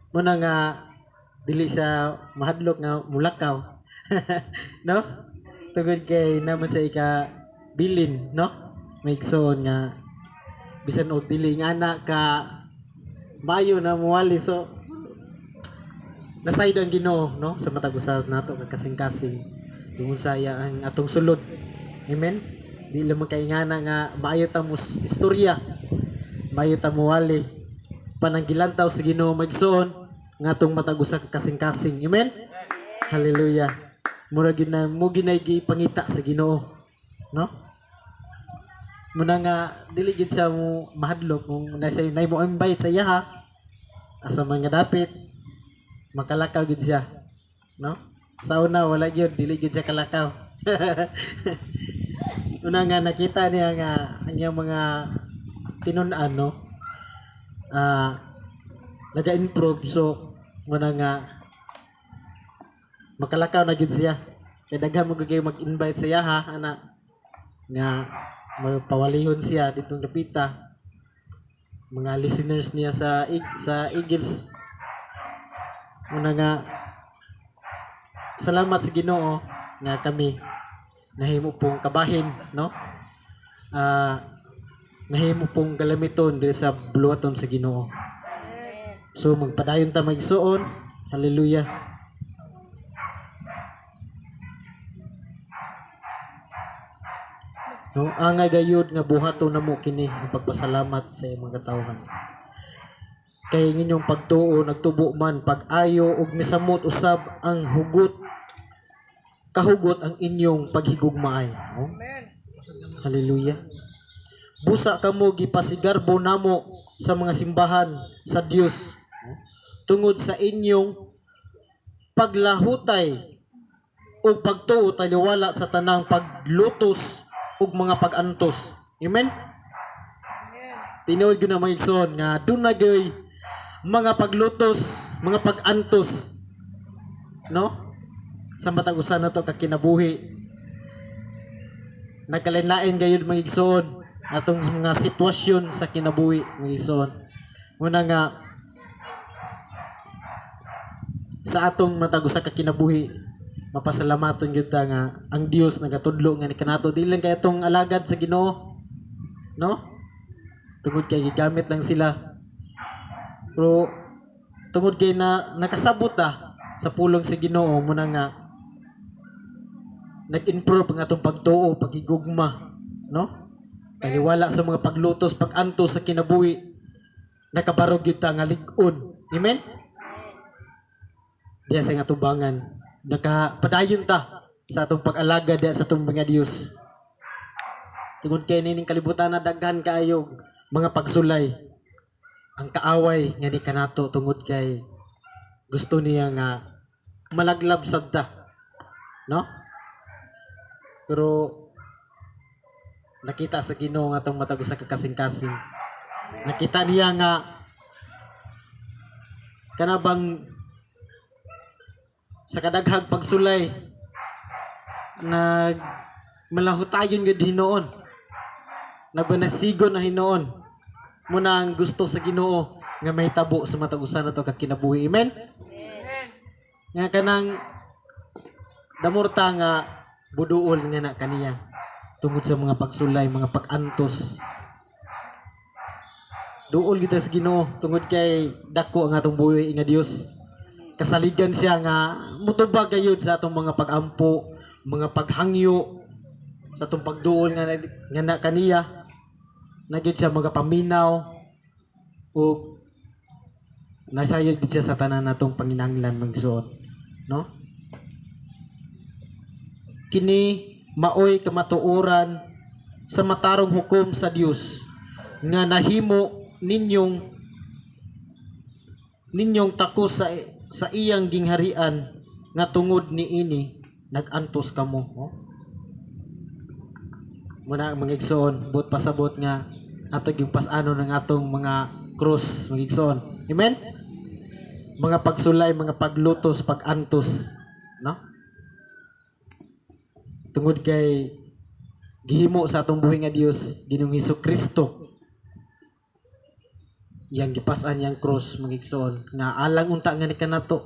S6: muna nga dili sa mahadlok nga mulakaw, no, tungod kay naman sa ika bilin, no, may igsoon nga bisan og dili nga ana ka mayo na muwali. So nasayod ang Ginoo, no, sa matag usa nato ka kasing-kasing kung unsaya ang atong sulod. Amen. Di lamang kay ngana nga maayo ta mo istorya, maayo ta muwali, pananggilantaw sa Ginoo, magsuon, nga atong matag usa ka kasing-kasing. Amen. Hallelujah. Mura gyud na mo ginay gipangita sa Ginoo, no? Muna nga dili gyud siya mo mahadlok kung nasa nay mo invite sa iya ha, asa man nga dapit makalakaw gyud siya, no? Sa una wala gyud, dili gyud siya kalakaw. Una nga nakita niya nga ang iyang mga tinun-an, no? Naga-improve, so muna nga makalakaw na gyud siya. Kay daghan mo gyud kayo mag-invite siya ha, ana nga magpawalihon siya ditong dapita mga listeners niya sa Eagles. Muna nga salamat sa Ginoo nga kami nahimo pong kabahin, no? Nahimo pong galamiton diri sa buluhaton sa Ginoo. So magpadayon ta, magsuon. Hallelujah. No, angay gayud nga buhaton namo kini ang pagpasalamat sa imong katawhan. Kay ang inyong pagtuo nagtubo man pag-ayo ug misamot usab ang hugot kahugot ang inyong paghigugmaay. No? Hallelujah. Busa kamo gipasigarbo namo sa mga simbahan sa Dios, no? Tungod sa inyong paglahutay ug pagtuo taliwala sa tanang paglutos ug mga pag-antos. Amen? Tinuod gyud na, mga igsoon, nga duna gyud mga paglutos, mga pag-antos, no? Sa matag usa nato ka kinabuhi. Nagkalain-lain gayud, mga igsoon, atong mga sitwasyon sa kinabuhi, mga igsoon. Muna nga sa atong matag usa ka kinabuhi, mapasalamaton gyud ta nga ang Dios nagatudlo nga ni kanato, dili lang kay atong alagad sa Ginoo, no, tungod kay gigamit lang sila, pero tungod kay na nakasabot ta sa pulong sa Ginoo, muna nga nag-improve ang atong pagtuo, pagigugma, no, taliwala sa mga paglutos, pag-antos sa kinabuhi, nakabarog gyud ta nga lig-on. Amen. Diya sa nga tubangan, nakapadayon ta sa atong pag-alaga diya sa atong mga Dios. Tungod kay nining kalibutan na daghan kaayo mga pagsulay. Ang kaaway nga ni kanato, tungod kay gusto niya nga malaglab sad ta. No? Pero nakita sa Ginoo nga atong matag usa ka kasing-kasing. Nakita niya nga kanabang sa kadaghag pagsulay nag malahutayon gyud hinuon, nagbanasigon na hinuon. Muna ang gusto sa Ginoo nga mahitabo sa matag usa nato ka kinabuhi. Amen. Nga kanang damurta nga buduol nga na kaniya tungod sa mga pagsulay, mga pag-antos. Duol kita sa Ginoo tungod kay dako ang atong buhi nga Dios. Kasaligan siya nga mutubag gayud sa atong mga pag-ampo, mga paghangyo, sa atong pagduol nga na kaniya. Na gyud siya mga paminaw ug nasayod gid siya sa tanan natong panginahanglan, magsuot, no? Kini maoy kamatuoran sa matarong hukom sa Dios nga nahimo ninyong ninyong takos sa iyang gingharian nga tungod niini nag-antos kamo, oh. Muna, mga igsoon, buot pasabot nga ato yung pasano ng atong mga cross, mga igsoon. Amen. Mga pagsulay, mga paglutos, pagantos, no, tungod kay gihimo sa atong buhi nga Dios, Ginoong Hesus Kristo, iyang gipas-an yang cross, mga igsoon, nga alang unta nga ni kanato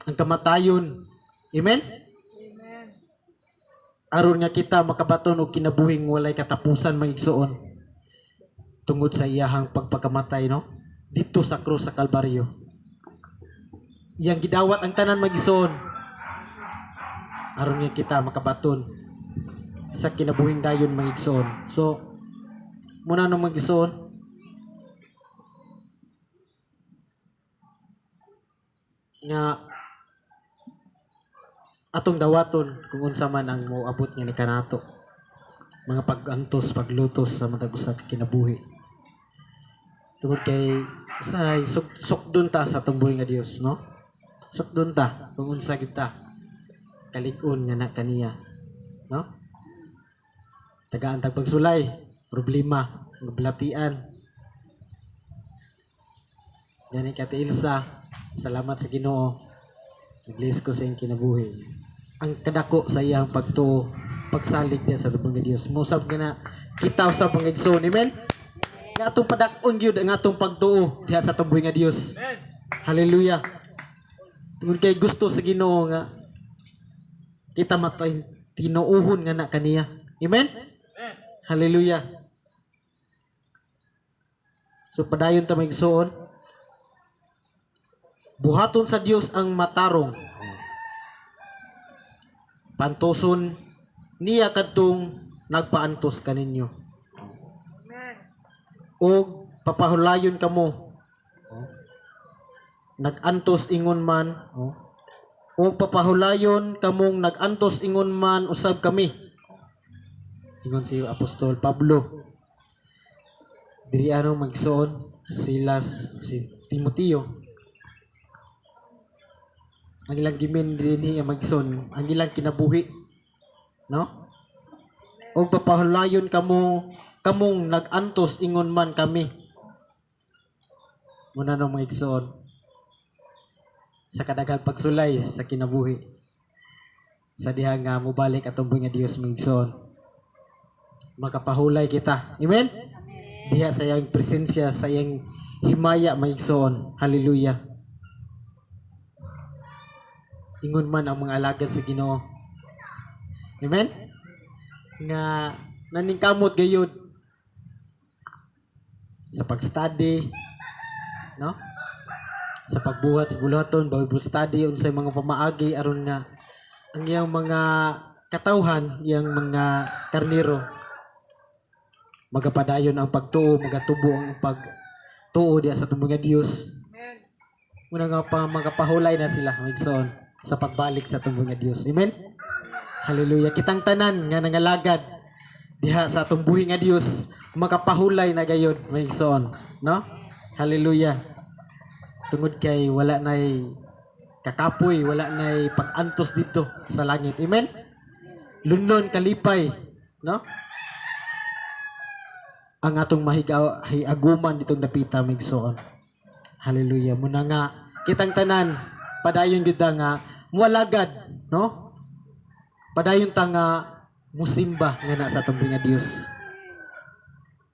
S6: ang kamatayon. Amen. Aron nga kita makabaton og kinabuhing walay katapusan, mga igsoon, tungod sa iyahang pagpakamatay, no, dito sa krus sa Kalbaryo. Iyang gidawat ang tanan, mga igsoon, aron nga kita makabaton sa kinabuhing dayon, mga igsoon. So muna no, mga igsoon, nga atong dawaton kung unsa man ang moabot nga ni kanato, mga pag-antos, paglutos sa matag usa ka kinabuhi, tungod kay usahay sukdon ta sa atong buhi nga Dios, no? Sukdon ta kung unsa kita kalig-on nga na kaniya, no? Tagaan tag pagsulay, problema, mga balatian. Gani ka Ate Ilsa, salamat sa Ginoo. Nag-bless ko sa iyong kinabuhi. Ang kadako sa iyang pagtuo, pagsalig niya sa tubong nga Dios. Mosab nga na kita usab mga igsoon. Amen. Nga atong padak-on gyud ang atong pagtuo diha sa tumbuhi nga Dios. Hallelujah. Tungod kay gusto sa Ginoo nga kita matay tinuohon nga na kaniya. Amen. Hallelujah. So padayon ta mga igsoon. Buhaton sa Dios ang matarong. Pantoson niya kadtong nagpaantos kaninyo. Og papahulayon kamo. Nagantos ingon man. Og papahulayon kamong nagantos ingon man usab kami. Ingon si Apostol Pablo. Diri ano magsuon Silas si Timoteo. Ang ilang gimin dinhi ang magsuon, ang ilang kinabuhi. No? Og papahulayon kamo kamong nagantos ingon man kami. Muna no mga igsoon sa kadaghang pagsulay sa kinabuhi sa diha nga mobalik atong buhi nga Dios mga igsoon, makapahulay kita. Amen. Diha sa iyang presensya, sa iyang himaya, mga igsoon. Hallelujah. Ingon man ang mga alagad sa Ginoo. Amen. Nga naningkamot gayud sa pag-study, no, sa pagbuhat sa buluhaton, Bible study, unsay mga pamaagi aron nga ang iyang mga katawhan, iyang mga karniro magapadayon ang pagtuo, magatubo ang pagtuo diya sa tumong nga Dios. Muna nga pa magapahulay na sila magsoon sa pagbalik sa tumong nga Dios. Amen. Hallelujah. Kitang tanan nga nangalagad diha sa atong buhi nga Dios makapahulay na gayod magsoon, no? Hallelujah. Tungod kay wala nay kakapoy, wala nay pag-antos dito sa langit. Amen. Lunlon kalipay, no? Ang atong mahigaguman ditong dapita migsoon. Hallelujah. Muna nga kitang tanan padayon gyud ta nga mualagad, no? Padayon ta nga musimba nga na sa atong nga Dios.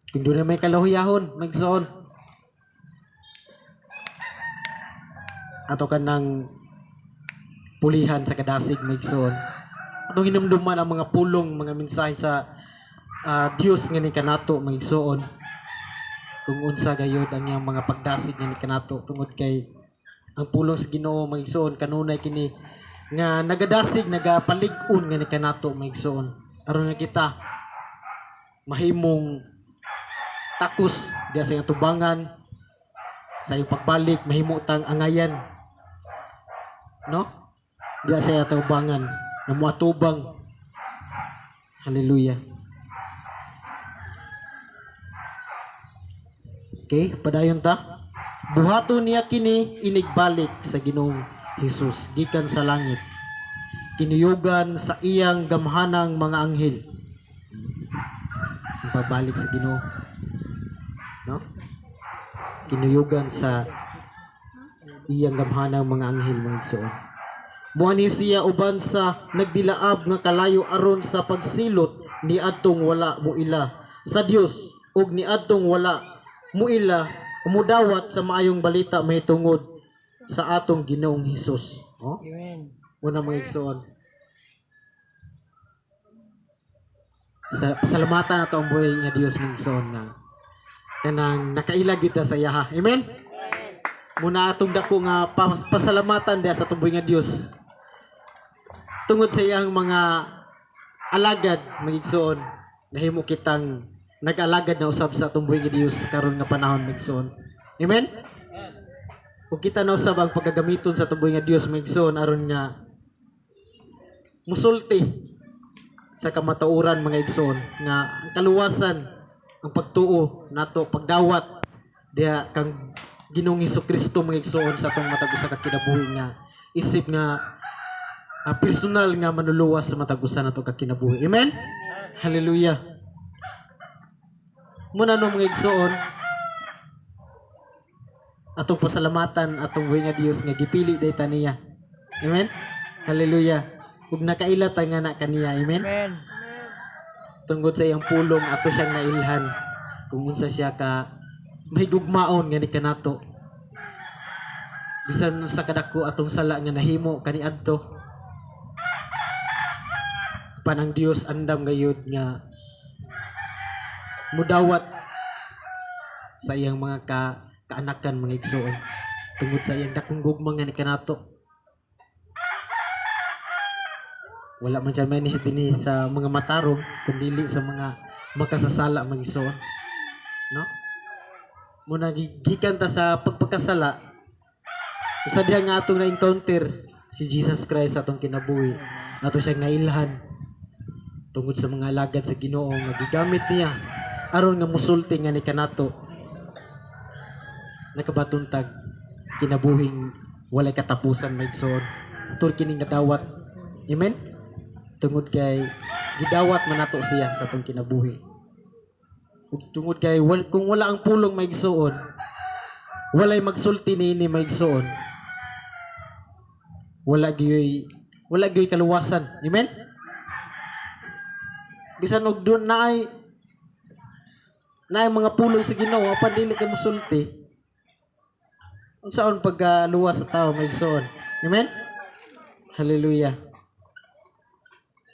S6: Kung doon na may kalahuyahon, magsoon. Ato ka ng pulihan sa kadasig, magsoon. Atong hinumduman ang mga pulong, mga mensahe sa Dios nga ni kanato, magsoon. Kung unsa gayod ang iyang mga pagdasig nga ni kanato tungod kay ang pulong sa Ginoo, magsoon, kanunay kini nga nagadasig, nagapalig-on nga ni kanato, magsoon. Aron nga kita mahimong takos diya sa iyang tubangan sa iyong pagbalik, mahimo tang angayan, no, diya sa iyang tubangan na muatubang. Hallelujah. Okay, padayon ta. Buhaton niya kini inigbalik sa Ginoong Hesus gikan sa langit, kinuyugan sa iyang gamhanang mga anghel. Ang pagbalik sa Ginoo, no, kinuyugan sa iyang gamhanang mga anghel, mga igsoon. Muani siya uban sa nagdilaab nga kalayo aron sa pagsilot ni adtong wala muila sa Dios ug ni adtong wala muila mudawat sa maayong balita mahitungod sa atong Ginoong Hesus. Oh?
S2: Amen.
S6: Una mga igsoon. Sa pasalamatan nato ang buhay nga Dios, mga igsoon, nga kanang nakaila gyud ta sa iyaha. Amen. Muna atong dako nga pasalamatan diha sa atong buhay nga Dios. Tungod sa iyang mga alagad, mga igsoon, nahimo kitang nag-alagad na usab sa atong buhay nga Dios karon nga panahon, mga igsoon. Amen. Ug kita na usab ang pagkagamiton sa atong buhay nga Dios, mga igsoon, aron nga musulti sa kamatuoran, mga igsoon, nga ang kaluwasan, ang pagtuo nato, pagdawat diha kang Ginoong Kristo, mga igsoon, sa atong matag usa ka kinabuhi nga isip nga personal nga manuluwas sa matag usa nato ka kinabuhi. Amen. Hallelujah. Muna no, mga igsoon, Atong pasalamatan atong buhi nga Dios nga gipili day ta niya. Amen. Hallelujah. Ug nakaila ta nga na kaniya. Amen. Tungod sa iyang pulong ato siyang nailhan kung unsa siya ka mahigugmaon nga ni kanato. Bisan sa kadako atong sala nga nahimo kaniadto. Apan ang Dios andam gayud nga mudawat sa iyang mga kaanakan, mga igsoon, tungod sa iyang dakong gugma nga ni kanato. Wala man siya manihid dinhi sa mga matarong kundili sa mga makasasala, mga igsoon, no? Muna gikan ta sa pagpakasala sa diha nga atong na-encounter si Jesus Christ sa atong kinabuhi, ato siyang nailhan tungod sa mga alagad sa Ginoo nga gigamit niya aron nga musulti nga ni kanato, nakabaton tag kinabuhing walay katapusan, mga igsoon. Ato kining nadawat. Amen. Tungod kay gidawat man nato siya sa atong kinabuhi. Ug tungod kay kung wala ang pulong, mga igsoon, walay magsulti niini, mga igsoon, wala gyoy kaluwasan. Amen. Bisan og doon naay mga pulong sa Ginoo, apan dili ka mosulti, unsaon pagkaluwas sa tao, mga igsoon? Amen. Hallelujah.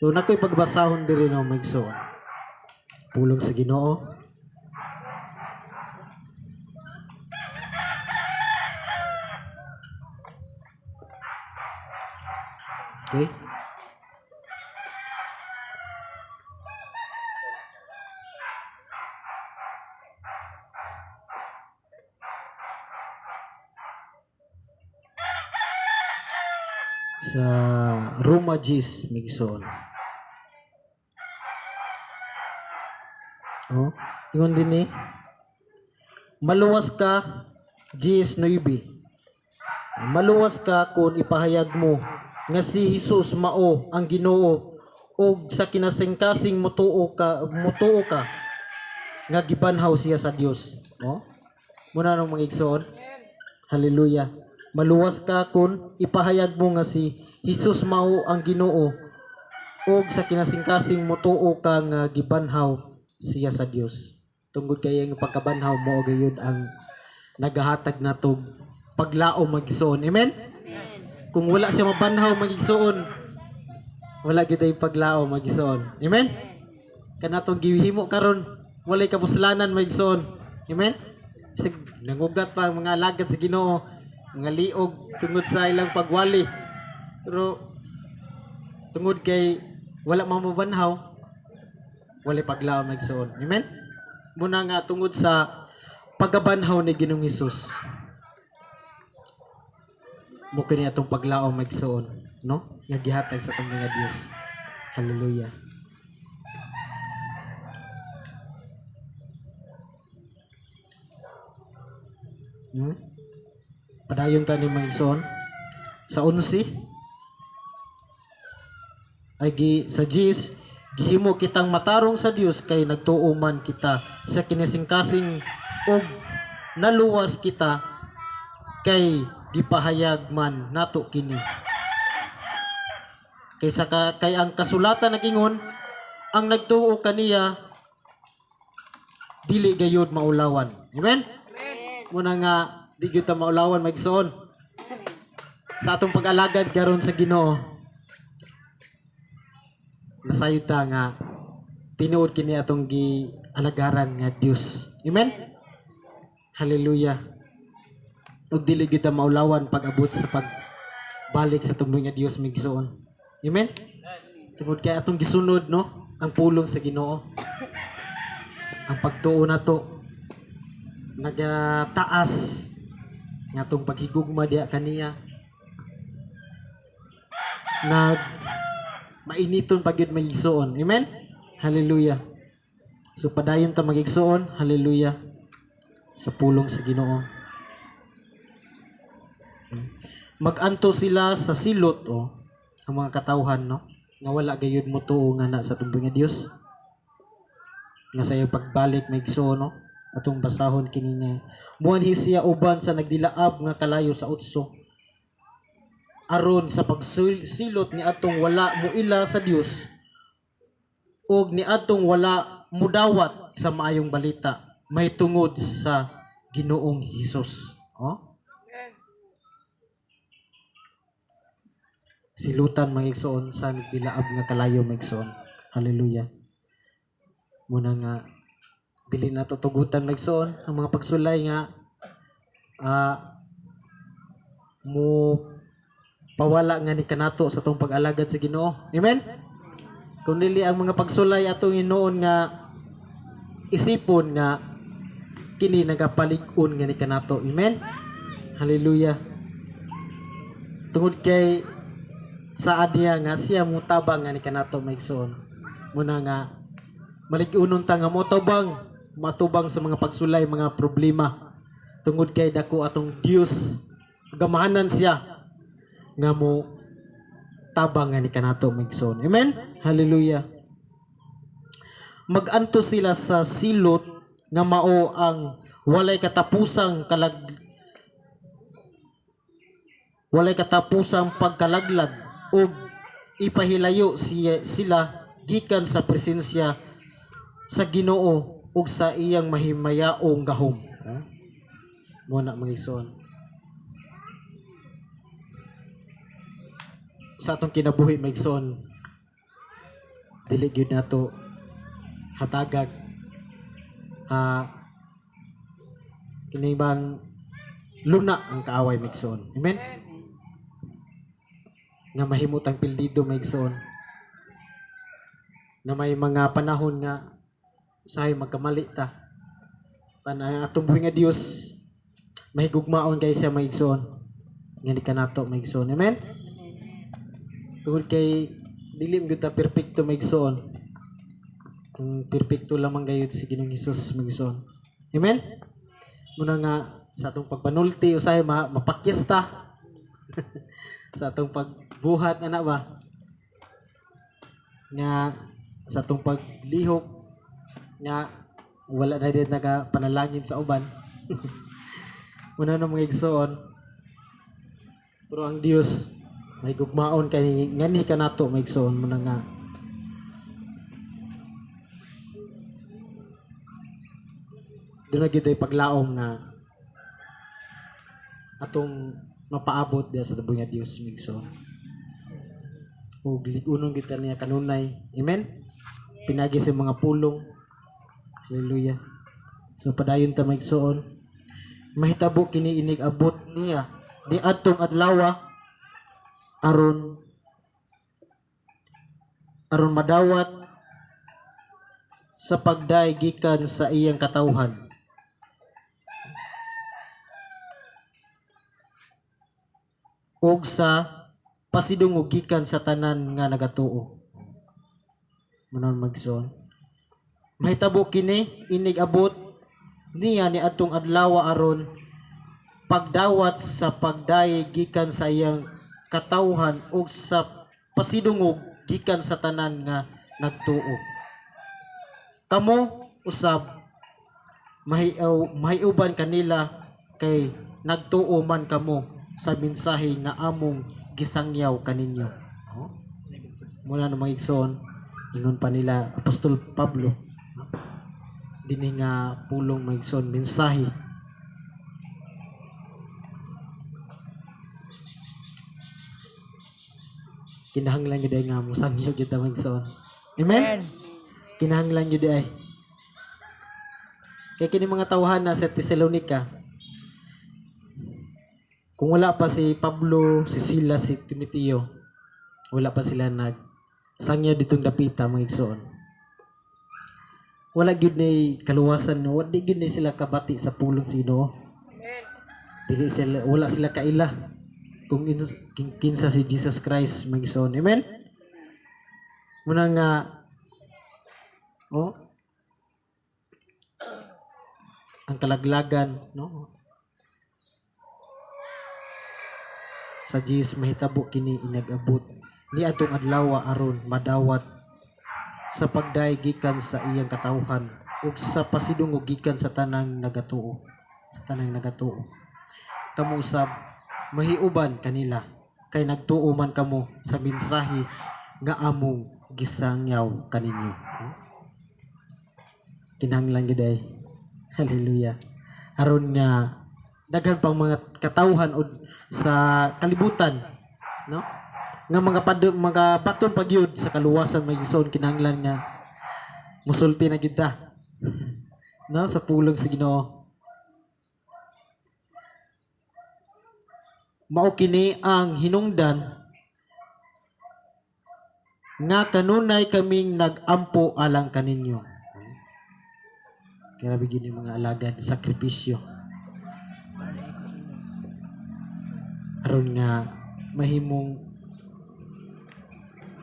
S6: So nakoy pagbasahon diri, no, mga igsoon, pulong sa Ginoo. Okay. Sa Roma 10, mga igsoon. Oh, ingon din eh. Maluwas ka, 10:9. Maluwas ka kung ipahayag mo nga si Jesus mao ang Ginoo ug sa kinasingkasing mutuo ka nga gibanhaw siya sa Dios. Oh? Muna nang mga igsoon. Hallelujah. Maluwas ka kung ipahayag mo nga si Jesus mao ang Ginoo ug sa kinasingkasing mutuo ka nga gibanhaw siya sa Dios. Tungod kay ang pagkabanhaw mao gayud ang nagahatag natog paglaom, mga igsoon. Amen? Kung wala siya mabanhaw, mga igsoon, wala gyud ay paglaom, mga igsoon. Amen? Kanatong gihimo karon, walay kapuslanan, mga igsoon. Amen? Sig nangugat pa ang mga alagad sa Ginoo, mga liog tungod sa ilang pagwali. Pero tungod kay wala mabanhaw, walay paglaom, mga igsoon. Amen? Muna nga tungod sa pagkabanhaw ni Ginoong Hesus, mo kini atong paglaom, mga igsoon, no? Nga gihatag sa atong mga Dios. Hallelujah. Padayon ta ni, mga igsoon. Sa 11 ay gi, sa 10, gihimo kitang matarong sa Dios kay nagtuo man kita sa kinasingkasing og naluwas kita kay gipahayag man nato kini. Kay ang kasulatan nag-ingon, ang nagtuo kaniya dili gayud maulawan. Amen. Muna nga di gyud ta maulawan, mga igsoon. Sa atong pag-alagad karon sa Ginoo, nasayod ta nga tinuod kini atong gialagaran nga Dios. Amen. Hallelujah. Ug dili gyud ta maulawan pag-abot sa pagbalik sa atong nga Dios, mga igsoon. Amen. Tungod kay atong gisunod, no, ang pulong sa Ginoo. Ang pagtuo nato nagataas nga atong paghigugma diha kaniya nag mainiton pa gyud, mga igsoon. Amen. Hallelujah. So padayon ta, mga igsoon. Hallelujah. Sa pulong sa Ginoo. Maganto sila sa silot o ang mga katawhan, no, nga wala gayud mo tuo nga na sa atong nga Dios. Nga sa iyang pagbalik, mga igsoon, no. Atong basahon kini nga muanhi siya uban sa nagdilaab nga kalayo sa utso aron sa pagsilot ni atong wala muila sa Dios ug ni atong wala mudawat sa maayong balita mahitungod sa Ginoong Hesus. Oh? Silutan, mga igsoon, sa nagdilaab nga kalayo, mga igsoon. Hallelujah. Muna nga dili na tutugutan, mga igsoon, ang mga pagsulay nga mo pawala nga ni kanato sa tong pag-alagad sa Ginoo. Amen. Kung dili ang mga pagsulay atong hinuon nga isipon nga kini nagapalig-on nga ni kanato. Amen. Hallelujah. Tungod kay saad niya nga siya mutabang nga ni kanato, mga igsoon. Muna nga malig-unon ta nga motobang matubang sa mga pagsulay, mga problema, tungod kay dako atong Dios, gamahanan siya nga mo tabang nga ni kanato, mga igsoon. Amen. Hallelujah. Maganto sila sa silot nga mao ang walay katapusang pagkalaglag ug ipahilayo siya, sila gikan sa presensya sa Ginoo ug sa iyang mahimayaong gahom. Ha? Mo na, mga igsoon. Sa atong kinabuhi, mga igsoon, dili gyud nato hatagag kini bang luna ang kaaway, mga igsoon. Amen? Nga mahimutang pildido, mga igsoon. Na may mga panahon nga usahay magkamali ta. Pan atong buhi nga Dios mahigugmaon kay siya, mga igsoon. Nga ni kanato, mga igsoon. Amen? Tungod kay dili man gyud ta perpekto, mga igsoon. Ang perpekto lamang gayud si Ginoong Hesus, mga igsoon. Amen? Muna nga sa atong pagpanulti usahay mapakyas ta. Sa atong pagbuhat ana ba? Nga sa atong paglihok nga wala na din nagapanalangin sa uban. Muna na, mga igsoon. Pero ang Dios may gugmaon kay nganhi kanato, mga igsoon. Muna nga doon na gyud ay paglaom nga atong mapaabot diya sa tabang nga Dios, mga igsoon. Ug lig-unon kita niya kanunay. Amen. Pinagi sa mga pulong. Hallelujah. So padayon ta, mga igsoon. Mahitabo kini inig abot niya ni adtong adlaw aron madawat sa pagday gikan sa iyang katawhan ug sa pasidungog gikan sa tanan nga nagatuo. Manon, mga igsoon. Mahitabo kini inig abot niya ni adtong adlaw aron pagdawat sa pagday gikan sa iyang katawhan ug sa pasidungog gikan sa tanan nga nagtuo. Kamo usab mahiaw mahiuban kanila kay nagtuo man kamo sa mensahe nga among gisangyaw kaninyo. Oh? Muna na, mga igsoon, ingon pa nila Apostol Pablo, no? Dinhi nga pulong, mga igsoon, mensahe. Kinahanglan gyud ay nga mosangyaw gyud ta, mga igsoon. Amen? Kinahanglan gyud ay. Kay kini mga tawhan na sa Tesalonica, kung wala pa si Pablo, si Silas, si Timoteo, wala pa sila nag sangyaw ditong dapita, mga igsoon. Wala gyud nay kaluwasan, wala gyud ni sila kabati sa pulong sa Ginoo. Dili sila, wala sila kaila kung kinsa si Jesus Christ, mga igsoon. Amen? Muna nga oh ang kalaglagan, no, sa Jesus mahitabo kini inag-abot ni atong adlaw aron madawat sa pagday gikan sa iyang katawhan. ug sa pasidungog gikan sa tanang nagatuo, sa tanang nagatuo. Kamo usab mahiuban kanila kay nagtuo man kamo sa mensahe nga among gisangyaw kaninyo. Kinahanglan gyud ay, hallelujah, aron nga daghan pang mga katawhan od sa kalibutan, no, nga mga baton pagyud sa kaluwasan, mga igsoon. Kinahanglan nga musulti na gyud ta, no, sa pulong sa Ginoo. Mao kini ang hinungdan nga kanunay kaming nagampo alang kaninyo. Grabe gyud yung mga alagad, sakripisyo aron nga mahimong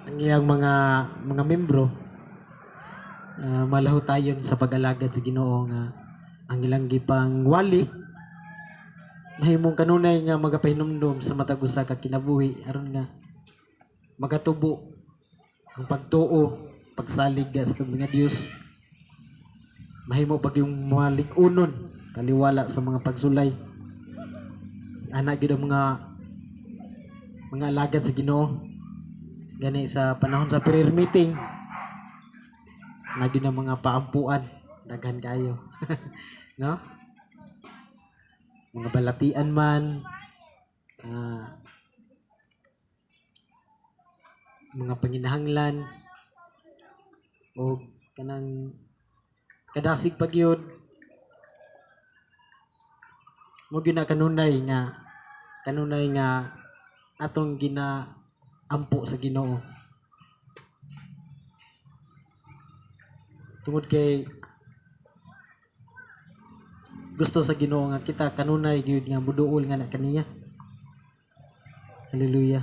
S6: ang iyang mga membro malahutayon sa pag-alagad sa Ginoo, nga ang ilang gipang wali mahimong kanunay nga magapahinumdom sa matag usa ka kinabuhi aron nga magatubo ang pagtuo, pagsalig sa atong mga Dios, mahimo pag yung mga lig-unon taliwala sa mga pagsulay. Ana gyud ang mga alagad sa Ginoo. Gani sa panahon sa prayer meeting na gyud ang mga paampuan, daghan kayo, no, mga balatian man, mga panginahanglan o kanang kadasig pagyud mo gyud na kanunay nga atong ginaampo sa Ginoo tungod kay gusto sa Ginoo nga kita kanunay gyud nga muduol nga na kaniya. Hallelujah.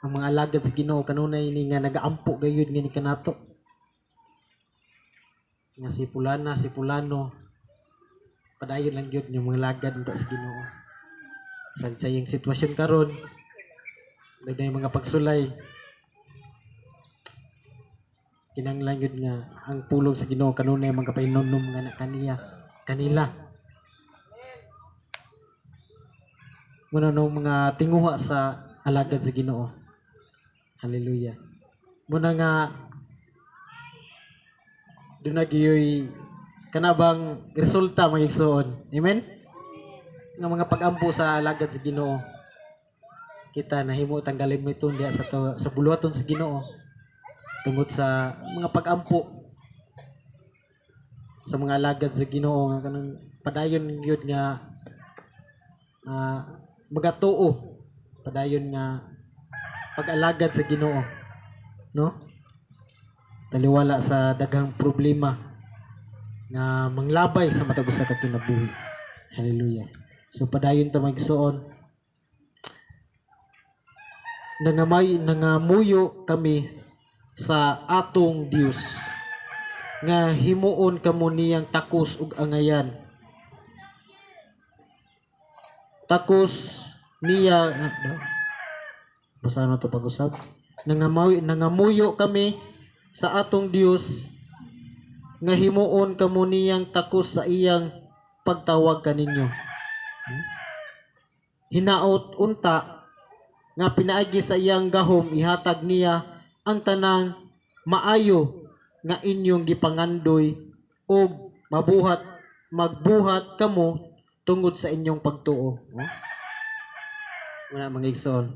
S6: Ang mga alagad sa Ginoo kanunay ni nga nagaampo gayud nga ni kanato, nga si pulana, si pulano, padayon lang gyud nga mga lagad unta sa Ginoo sa iyang sitwasyon karon, dunay mga pagsulay. Kinahanglan gyud nga ang pulong sa Ginoo kanunay magapahinumdom nga na kaniya, kanila. Muna no mga tinguha sa alagad sa Ginoo. Hallelujah. Muna nga duna gyuy kanabang resulta, mga igsoon. Amen. Nga mga pag-ampo sa alagad sa Ginoo, kita nahimo tang galimiton diha sa buluhaton sa Ginoo tungod sa mga pag-ampo sa mga alagad sa Ginoo nga kanang padayon gyud nga magatuo, padayon nga pag-alagad sa Ginoo, no, taliwala sa daghang problema nga manglabay sa matag usa ka kinabuhi. Hallelujah. So padayon ta, mga igsoon. Nangamuyo kami sa atong Dios nga himuon kamo niyang takos ug angayan. Takos niya, basta na to pag-usab. Nangamuyo kami sa atong Dios nga himuon kamo niyang takos sa iyang pagtawag kaninyo. Hinaot unta nga pinaagi sa iyang gahom ihatag niya ang tanang maayo nga inyong gipangandoy ug mabuhat magbuhat kamo tungod sa inyong pagtuo. Oh? Wala, mga igsoon.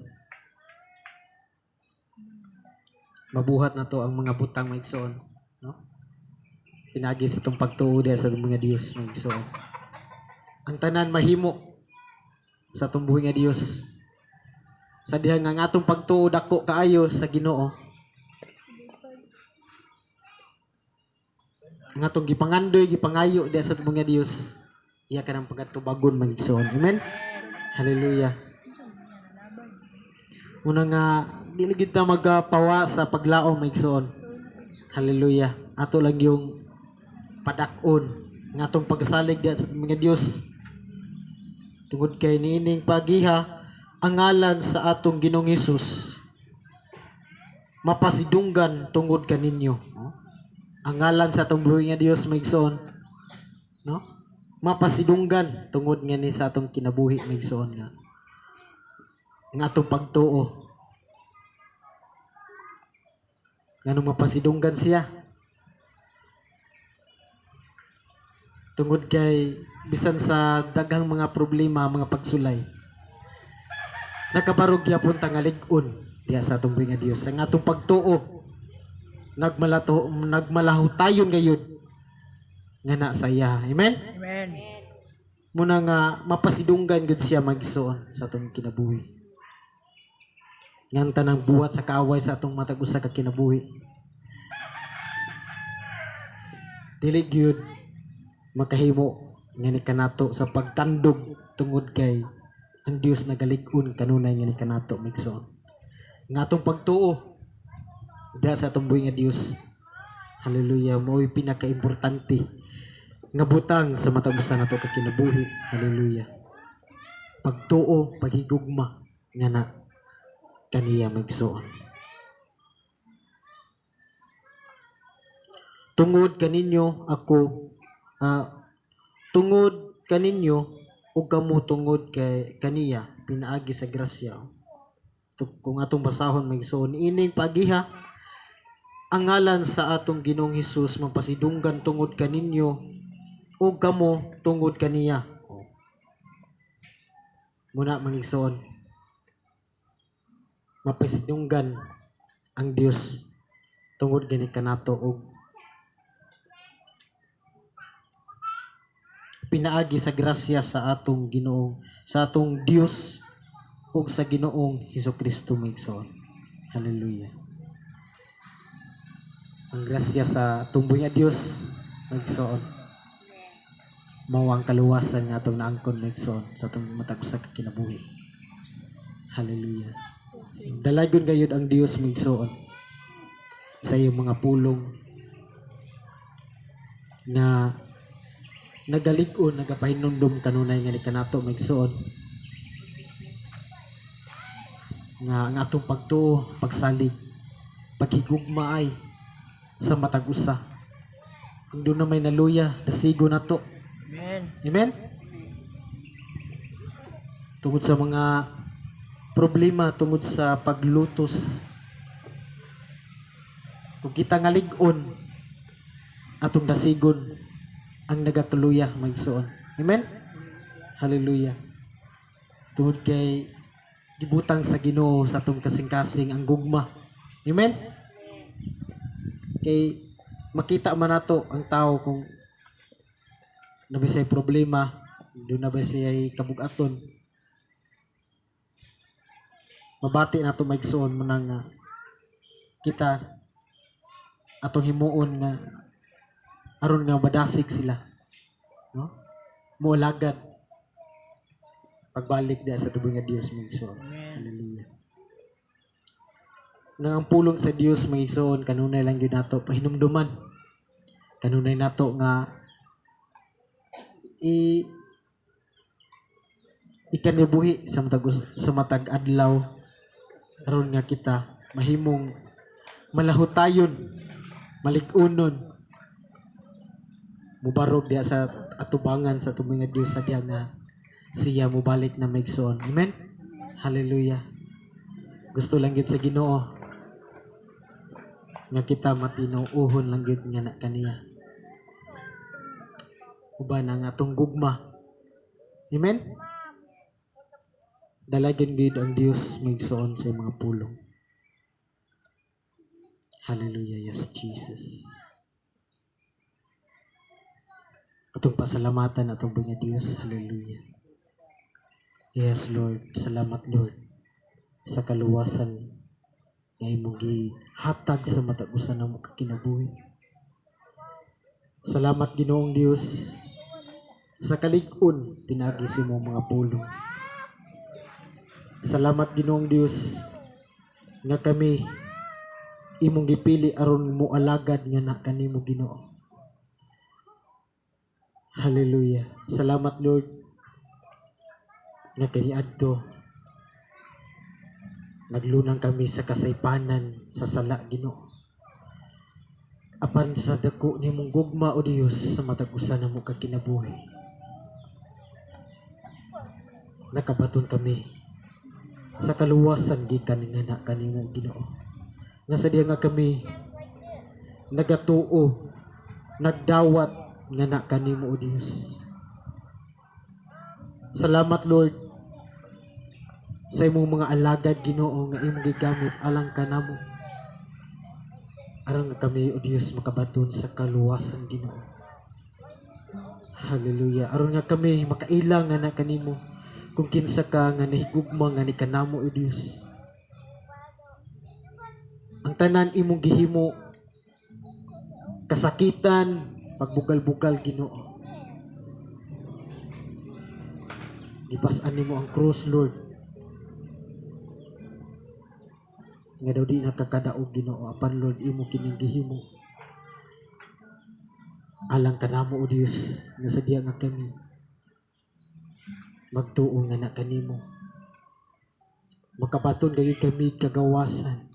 S6: Mabuhat na to ang mga butang, mga igsoon, no? Pinagi sa itong pagtuo diha sa mga Dios, mga igsoon. Ang tanan mahimo sa atong buhi nga Dios. Sa diha nga ang atong pagtuo dako kaayo sa Ginoo. Ang atong gipangandoy, gipangayo diha sa atong mga Dios, iya ka ng pagatubagon, mga igsoon. Amen. Hallelujah. Una nga dili gid ta magapawa sa paglaom, mga igsoon. Hallelujah. Ato lang yung padak-on ang atong pagsalig diha sa mga Dios. Tungod kay niining pagiha ang ngalan sa atong Ginoong Hesus mapasidunggan tungod kaninyo. Oh? Ang ngalan sa atong buhi nga Dios, mga igsoon, no? Mapasidunggan tungod nga ni sa atong kinabuhi, mga igsoon, nga ang atong pagtuo. Nganong mapasidunggan siya? Tungod kay bisan sa daghang mga problema, mga pagsulay, nakabarog gyapon ta nga lig-on diha sa atong buhi nga Dios. Ang atong pagtuo nagmalato nagmalahutayon gayud nga na sa iya. Amen.
S2: Amen.
S6: Muna nga mapasidunggan gud siya, magisuon, sa atong kinabuhi. Ngan tanang buhat sa kaaway sa atong matag usa ka kinabuhi, dili gyud makahimo nga ni kanato sa pagtandog tungod kay ang Dios nagalig-on kanunay nga ni kanato, migsoon. Nga atong pagtuo diha sa atong buhi nga Dios, hallelujah, mao'y pinakaimportante nga butang sa matag usa nato ka kinabuhi. Hallelujah. Pagtuo, paghigugma nga na kaniya, migsoon. Tungod kaninyo ako tungod kaninyo ug kamo tungod kay kaniya pinaagi sa grasya. Kung atong basahon, migsoon, ining pagiha ang ngalan sa atong Ginoong Hesus mapasidunggan tungod kaninyo ug kamo tungod kaniya. Oh. Muna, mga igsoon, mapasidunggan ang Dios tungod gani kanato og pinaagi sa grasya sa atong Ginoong, sa atong Dios ug sa Ginoong Hesukristo, mga igsoon. Hallelujah. Ang grasya sa atong buhi nga Dios, mga igsoon, mao ang kaluwasan nga atong naangkon, mga igsoon, sa atong matag usa ka kinabuhi. Hallelujah. So, dalagon gayud ang Dios, mga igsoon, sa iyong mga pulong nga nagalig-on, nagapahinumdum kanunay nga ni kanato, mga igsoon, nga ang atong pagtuo, pagsalig, paghigugma ay sa matag usa. Kung doon na may naluya, dasigo na to.
S2: Amen.
S6: Amen? Tungod sa mga problema, tungod sa paglutos, kung kita nga lig-on, atong dasigon ang nagakaluya, mga igsoon. Amen? Hallelujah. Tungod kay gibutang sa Ginoo sa atong kasing-kasing ang gugma. Amen? Kay makita man nato ang tao kung na ba siya'y problema, doon na ba siya'y kabugaton. Mabati na ito, maigsoon mo na nga kita atong himuon nga aron nga madasig sila, no? Moalagad pagbalik diha sa tubong nga Dios, mga igsoon. Hallelujah. Nang ang pulong sa Dios, mga igsoon, kanunay lang gyud nato pahinumduman, kanunay nato nga i ikanibuhi sa matag adlaw aron nga kita mahimong malahutayon, malig-unon, mubarog diha sa atubangan sa atong nga Dios sa diha nga siya mubalik na, mga igsoon. Amen. Hallelujah. Gusto lang gyud sa Ginoo nga kita matinuohon lang gyud nga na kaniya uban ang atong gugma. Amen. Dalagan gyud ang Dios, mga igsoon, sa mga pulong. Hallelujah. Yes, Jesus. Atong pasalamatan atong nga Dios. Hallelujah. Yes, Lord. Salamat, Lord, sa kaluwasan nga imong gihatag sa matag usa namo ka kinabuhi. Salamat, Ginoong Dios, sa kalig-on pinaagi sa imong mga pulong. Salamat, Ginoong Dios, nga kami imong gipili aron moalagad nga na kanimo, Ginoo. Hallelujah. Salamat, Lord, nga kaniadto naglunang kami sa kasaypanan sa sala, Ginoo. Apan sa dako nimong gugma, O Dios, sa matag usa namo ka kinabuhi, nakabaton kami sa kaluwasan gikan nga na kanimo, Ginoo. Nga sa diha nga kami nagatuo, nagdawat nga na kanimo, O Dios. Salamat, Lord, sa imong mga alagad, Ginoo, nga imong gigamit alang kanamo. Aron nga kami, O Dios, makabaton sa kaluwasan, Ginoo. Hallelujah. Aron nga kami makaila nga na kanimo kung kinsa ka nga nahigugma nga ni kanamo, O Dios. Ang tanan imong gihimo, kasakitan, pagbugal-bugal, Ginoo. Gipas-an nimo ang cross, Lord. Nga daw di nakakadaog, Ginoo, apan, Lord, imo kining gihimo alang kanamo, O Dios, nga sa diha nga kami magtuo nga na kanimo, makabaton gayud kami kagawasan,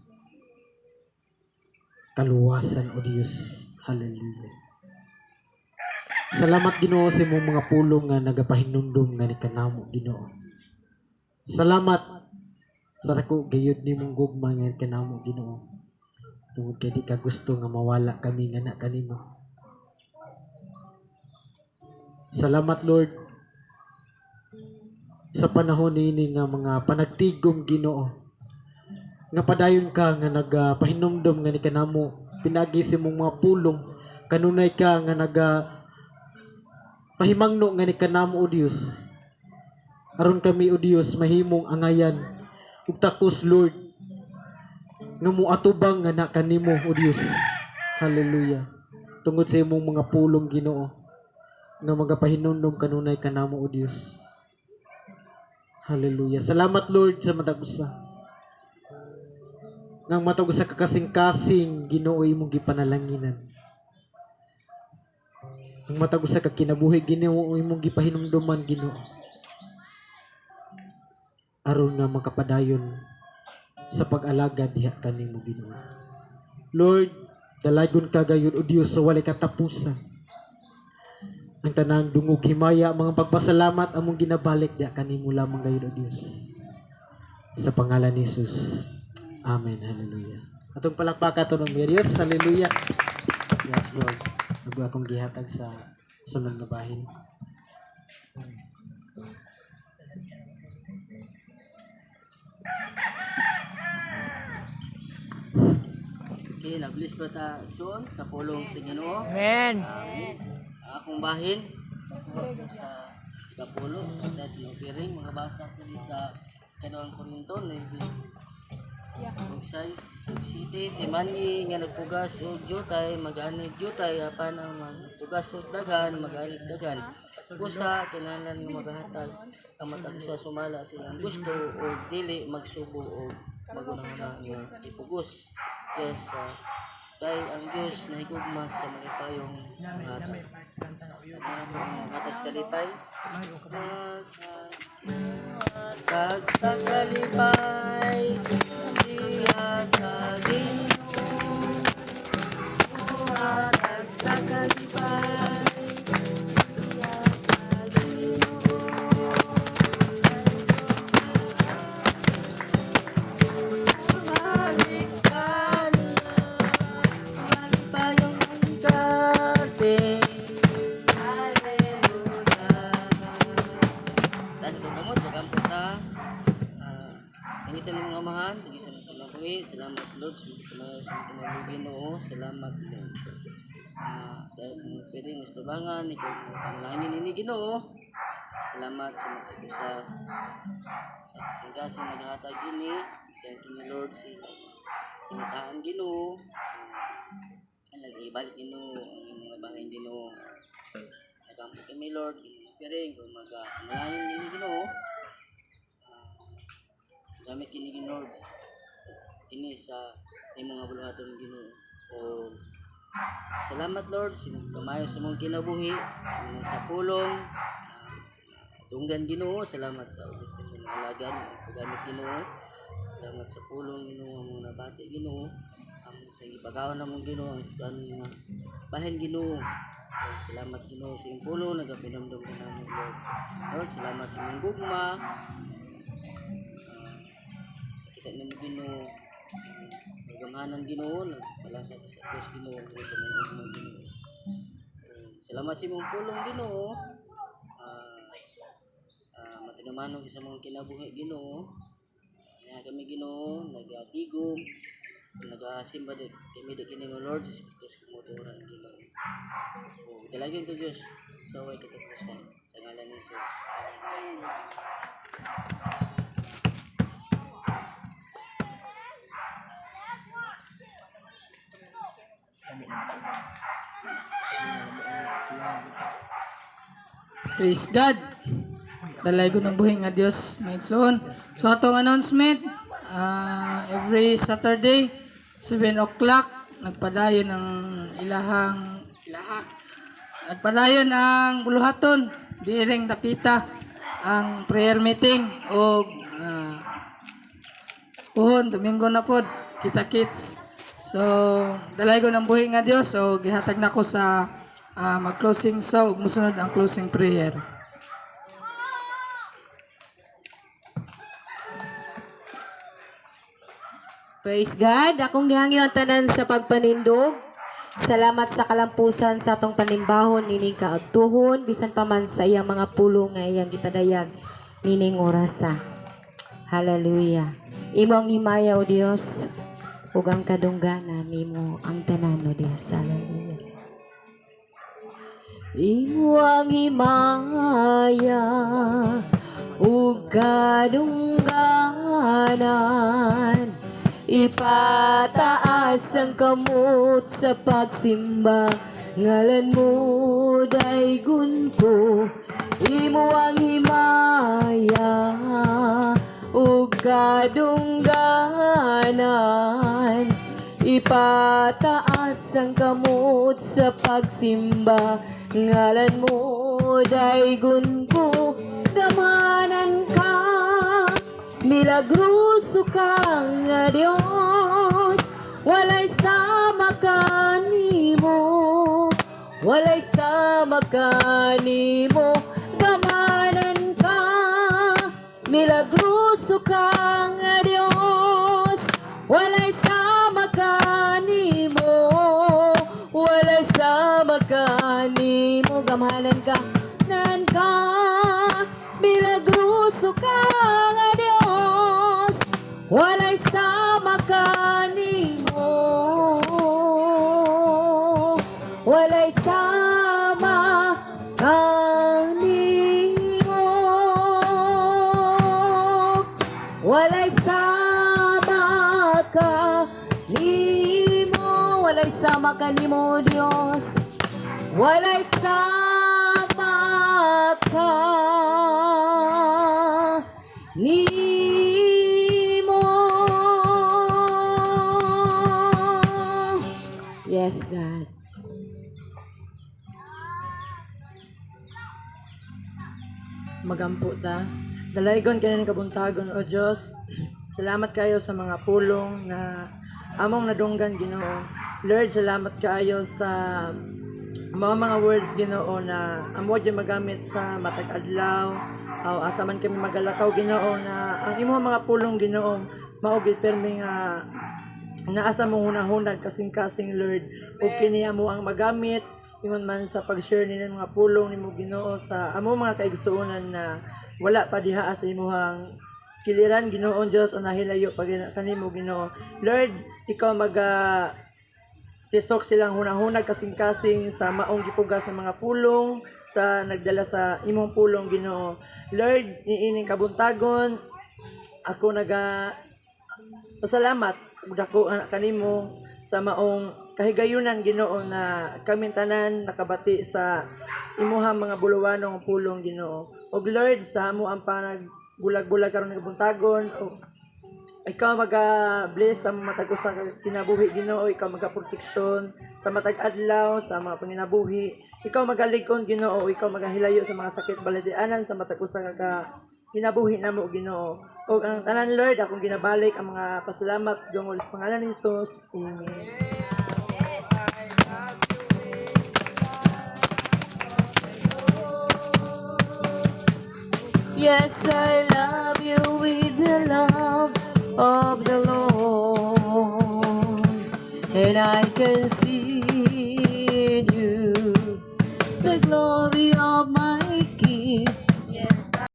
S6: kaluwasan, O Dios. Hallelujah. Salamat, Ginoo, sa imong mga pulong nga nagapahinumdum nga ni kanamo, Ginoo. Salamat sa dako gayud nimong gugma nga kanamo, Ginoo, tungod kay di ka gusto nga mawala kami nga na kanimo. Salamat, Lord, sa panahon niini nga mga panagtigom, Ginoo, nga padayon ka nga nagapahinumdom nga ni kanamo pinaagi sa imong mga pulong. Kanunay ka nga naga pahimangno nga ni kanamo, O Dios, aron kami, O Dios, mahimong angayan ug takos, Lord, nga moatubang nga na kanimo, O Dios. Hallelujah. Tungod sa imong mga pulong, Ginoo, nga magapahinumdom kanunay kanamo, O Dios. Hallelujah. Salamat, Lord, sa matag usa. Nga ang matag usa ka kasing-kasing, Ginoo, imong gipanalanginan. Ang matag usa ka kinabuhi, Ginoo, imong gipahinumduman, Ginoo, aron nga makapadayon sa pag-alagad diha kanimo, Ginoo. Lord, dalaygon ka gayud, O Dios, sa walay katapusan. Ang tanang dungog, himaya, mga pagpasalamat among ginabalik diha kanimo lamang gayud, O Dios. Sa pangalan ni Jesus. Amen. Hallelujah. Atong palakpakan ato ng Diyos. Hallelujah. Yes, Lord. Ako akong gihatag sa sunod nga bahin.
S3: Okay, na-bless ba ta soon sa pulong sa Ginoo?
S2: Amen.
S3: Amen. Ang akong bahin sa ikapulo sa tithes and offering, makabasa ko di sa Kaduhang Korinto 9 ug 6 ug 7: "Timani nga nagpugas og jutay mag-ani jutay, apan ang magpugas og daghan mag-ani daghan. Busa kinahanglan nga magahatag ang matag usa sumala sa iyang gusto ug dili magsubo og magunahuna nga ipugos siya sa kay ang Dios nahigugma sa malipayong hatag." Hatag sa kalipay. Maghatag sa kalipay diha sa Ginoo. Hatag sa kalipay diha sa Ginoo. Balik kaniya malipayong kasing. Hallelujah. Tayo sa kamot, magampo ta. Ingit mga amahan, tagi sa mga kinabuhi. Salamat, Lord, sa mga kinabuhi sa mga kinabuhi, Ginoo. Salamat, Lord. Dahil sa mga pwede ng istubangan, ikaw mga panalangin ini, Ginoo. Salamat sa mga usa sa kasing-kasing naghatag ini. Kaya kini, Lord, sa inatahan, Ginoo. Lagi ibalik, Ginoo, ang imong mga bahin, Ginoo. Nagampo kami, Lord, Ginoo piring kung maga panalangin kini, Ginoo. Gamit kini, Ginoo, Lord. Kini sa imong nga buluhaton, Ginoo. O salamat, Lord, sa imong kamayo sa imong kinabuhi, na sa pulong dunggan, Ginoo. Salamat sa ubos sa imong alagad nagpagamit, Ginoo. Sa Salamat sa pulong, Ginoo, among nabati, Ginoo. Among sa gipagaon namong, Ginoo, ang kuan nga bahin, Ginoo. Lord, salamat, Ginoo, sa iyong pulong nagapinumdum ka namo, Lord. Lord, salamat sa imong gugma. Kita nimo, Ginoo, nagamhanan, Ginoo, nagpalasa ka sa krus, Ginoo, sa imong gugma, Ginoo. Salamat sa imong pulong, Ginoo. Matinumanon sa mga kinabuhi, Ginoo. Kaya kami, Ginoo, nagatigom, nagasimba di kami di kini mo, Lord, sa Espiritu sa kumuturan, Ginoo. O dalagyan ka Diyos sa way katapusan sa ngalan ni Jesus. Amen.
S2: Praise God. Dalaygon ang buhi nga Dios, mga igsoon. So atong announcement, every Saturday 7 o'clock nagpadayon ang ilahang ilaha. Nagpadayon ang buluhaton diring dapita ang prayer meeting og puhon Domingo na pod kita kits. So dalaygon ang buhi nga Dios, so gihatag nako sa mag-closing song ug mosunod ang closing prayer.
S1: Praise God. Akong gihangyo ang tanan sa pagpanindog. Salamat sa kalampusan sa atong panimbahon nining kaagtuhon bisan pa man sa iyang mga pulong nga iyang gipadayag nining orasa. Hallelujah. Imo ang himaya, O Dios, ug ang kadungganan nimo ang tanan, O Dios. Hallelujah. Imo ang himaya ug kadungganan, ipataas ang kamot sa pagsimba, ngalan mo daygon ko. Imo ang himaya ug kadungganan, ipataas ang kamot sa pagsimba, ngalan mo daygon ko. Gamhanan ka, milagroso ka nga Diyos, walay sama kanimo, walay sama kanimo. Gamhanan ka, milagroso ka nga Diyos, walay sama kanimo, walay sama kanimo. Gamhanan ka, nan ka, milagroso ka nga Diyos, walay sama kanimo, walay sama kanimo, walay sama ka nimo, walay sama kanimo, Dios, walay sama ka nimo. Yes, God.
S2: Magampo ta. Dalaygon kini kabuntagon, O Dios. Salamat kayo sa mga pulong na among nadunggan, Ginoo. Lord, salamat kaayo sa mga words, Ginoo, na amo dyan magamit sa matag adlaw o asa man kami magalakaw, Ginoo, na ang imong mga pulong, Ginoo, mao gid permi nga naa sa mong hunahunag kasing-kasing, Lord, ug kini amo ang magamit ingon man sa pag-share nila mga pulong nimo, Ginoo, sa amo mga kaigsuonan na wala pa diha sa imuhang kiliran, Ginoo Dios, o nahilayo pa kanimo, Ginoo. Lord, ikaw maga tisok silang hunahunag kasing-kasing sa maong gipugas sa mga pulong sa nagdala sa imong pulong, Ginoo. Lord, iining kabuntagon ako naga pasalamat ug dako kanimo sa maong kahigayunan, Ginoo, na kaming tanan nakabati sa imuha mga buluwanong pulong, Ginoo. Ug Lord, sa amo ang panag bulag-bulag karon nga buntagon ug ikaw maga-bless sa matag usa ka kinabuhi, Ginoo, ikaw maga-proteksyon sa matag adlaw sa mga panginabuhi. Ikaw magalig-on, Ginoo, ikaw magahilayo sa mga sakit balatianan sa matag usa ka
S7: kinabuhi namo, Ginoo. Ug ang tanan, Lord, akong ginabalik ang mga pasalamat sa dungol sa pangalan ni Jesus. Amen.
S1: Yes, I love you with the love of the Lord. And I can see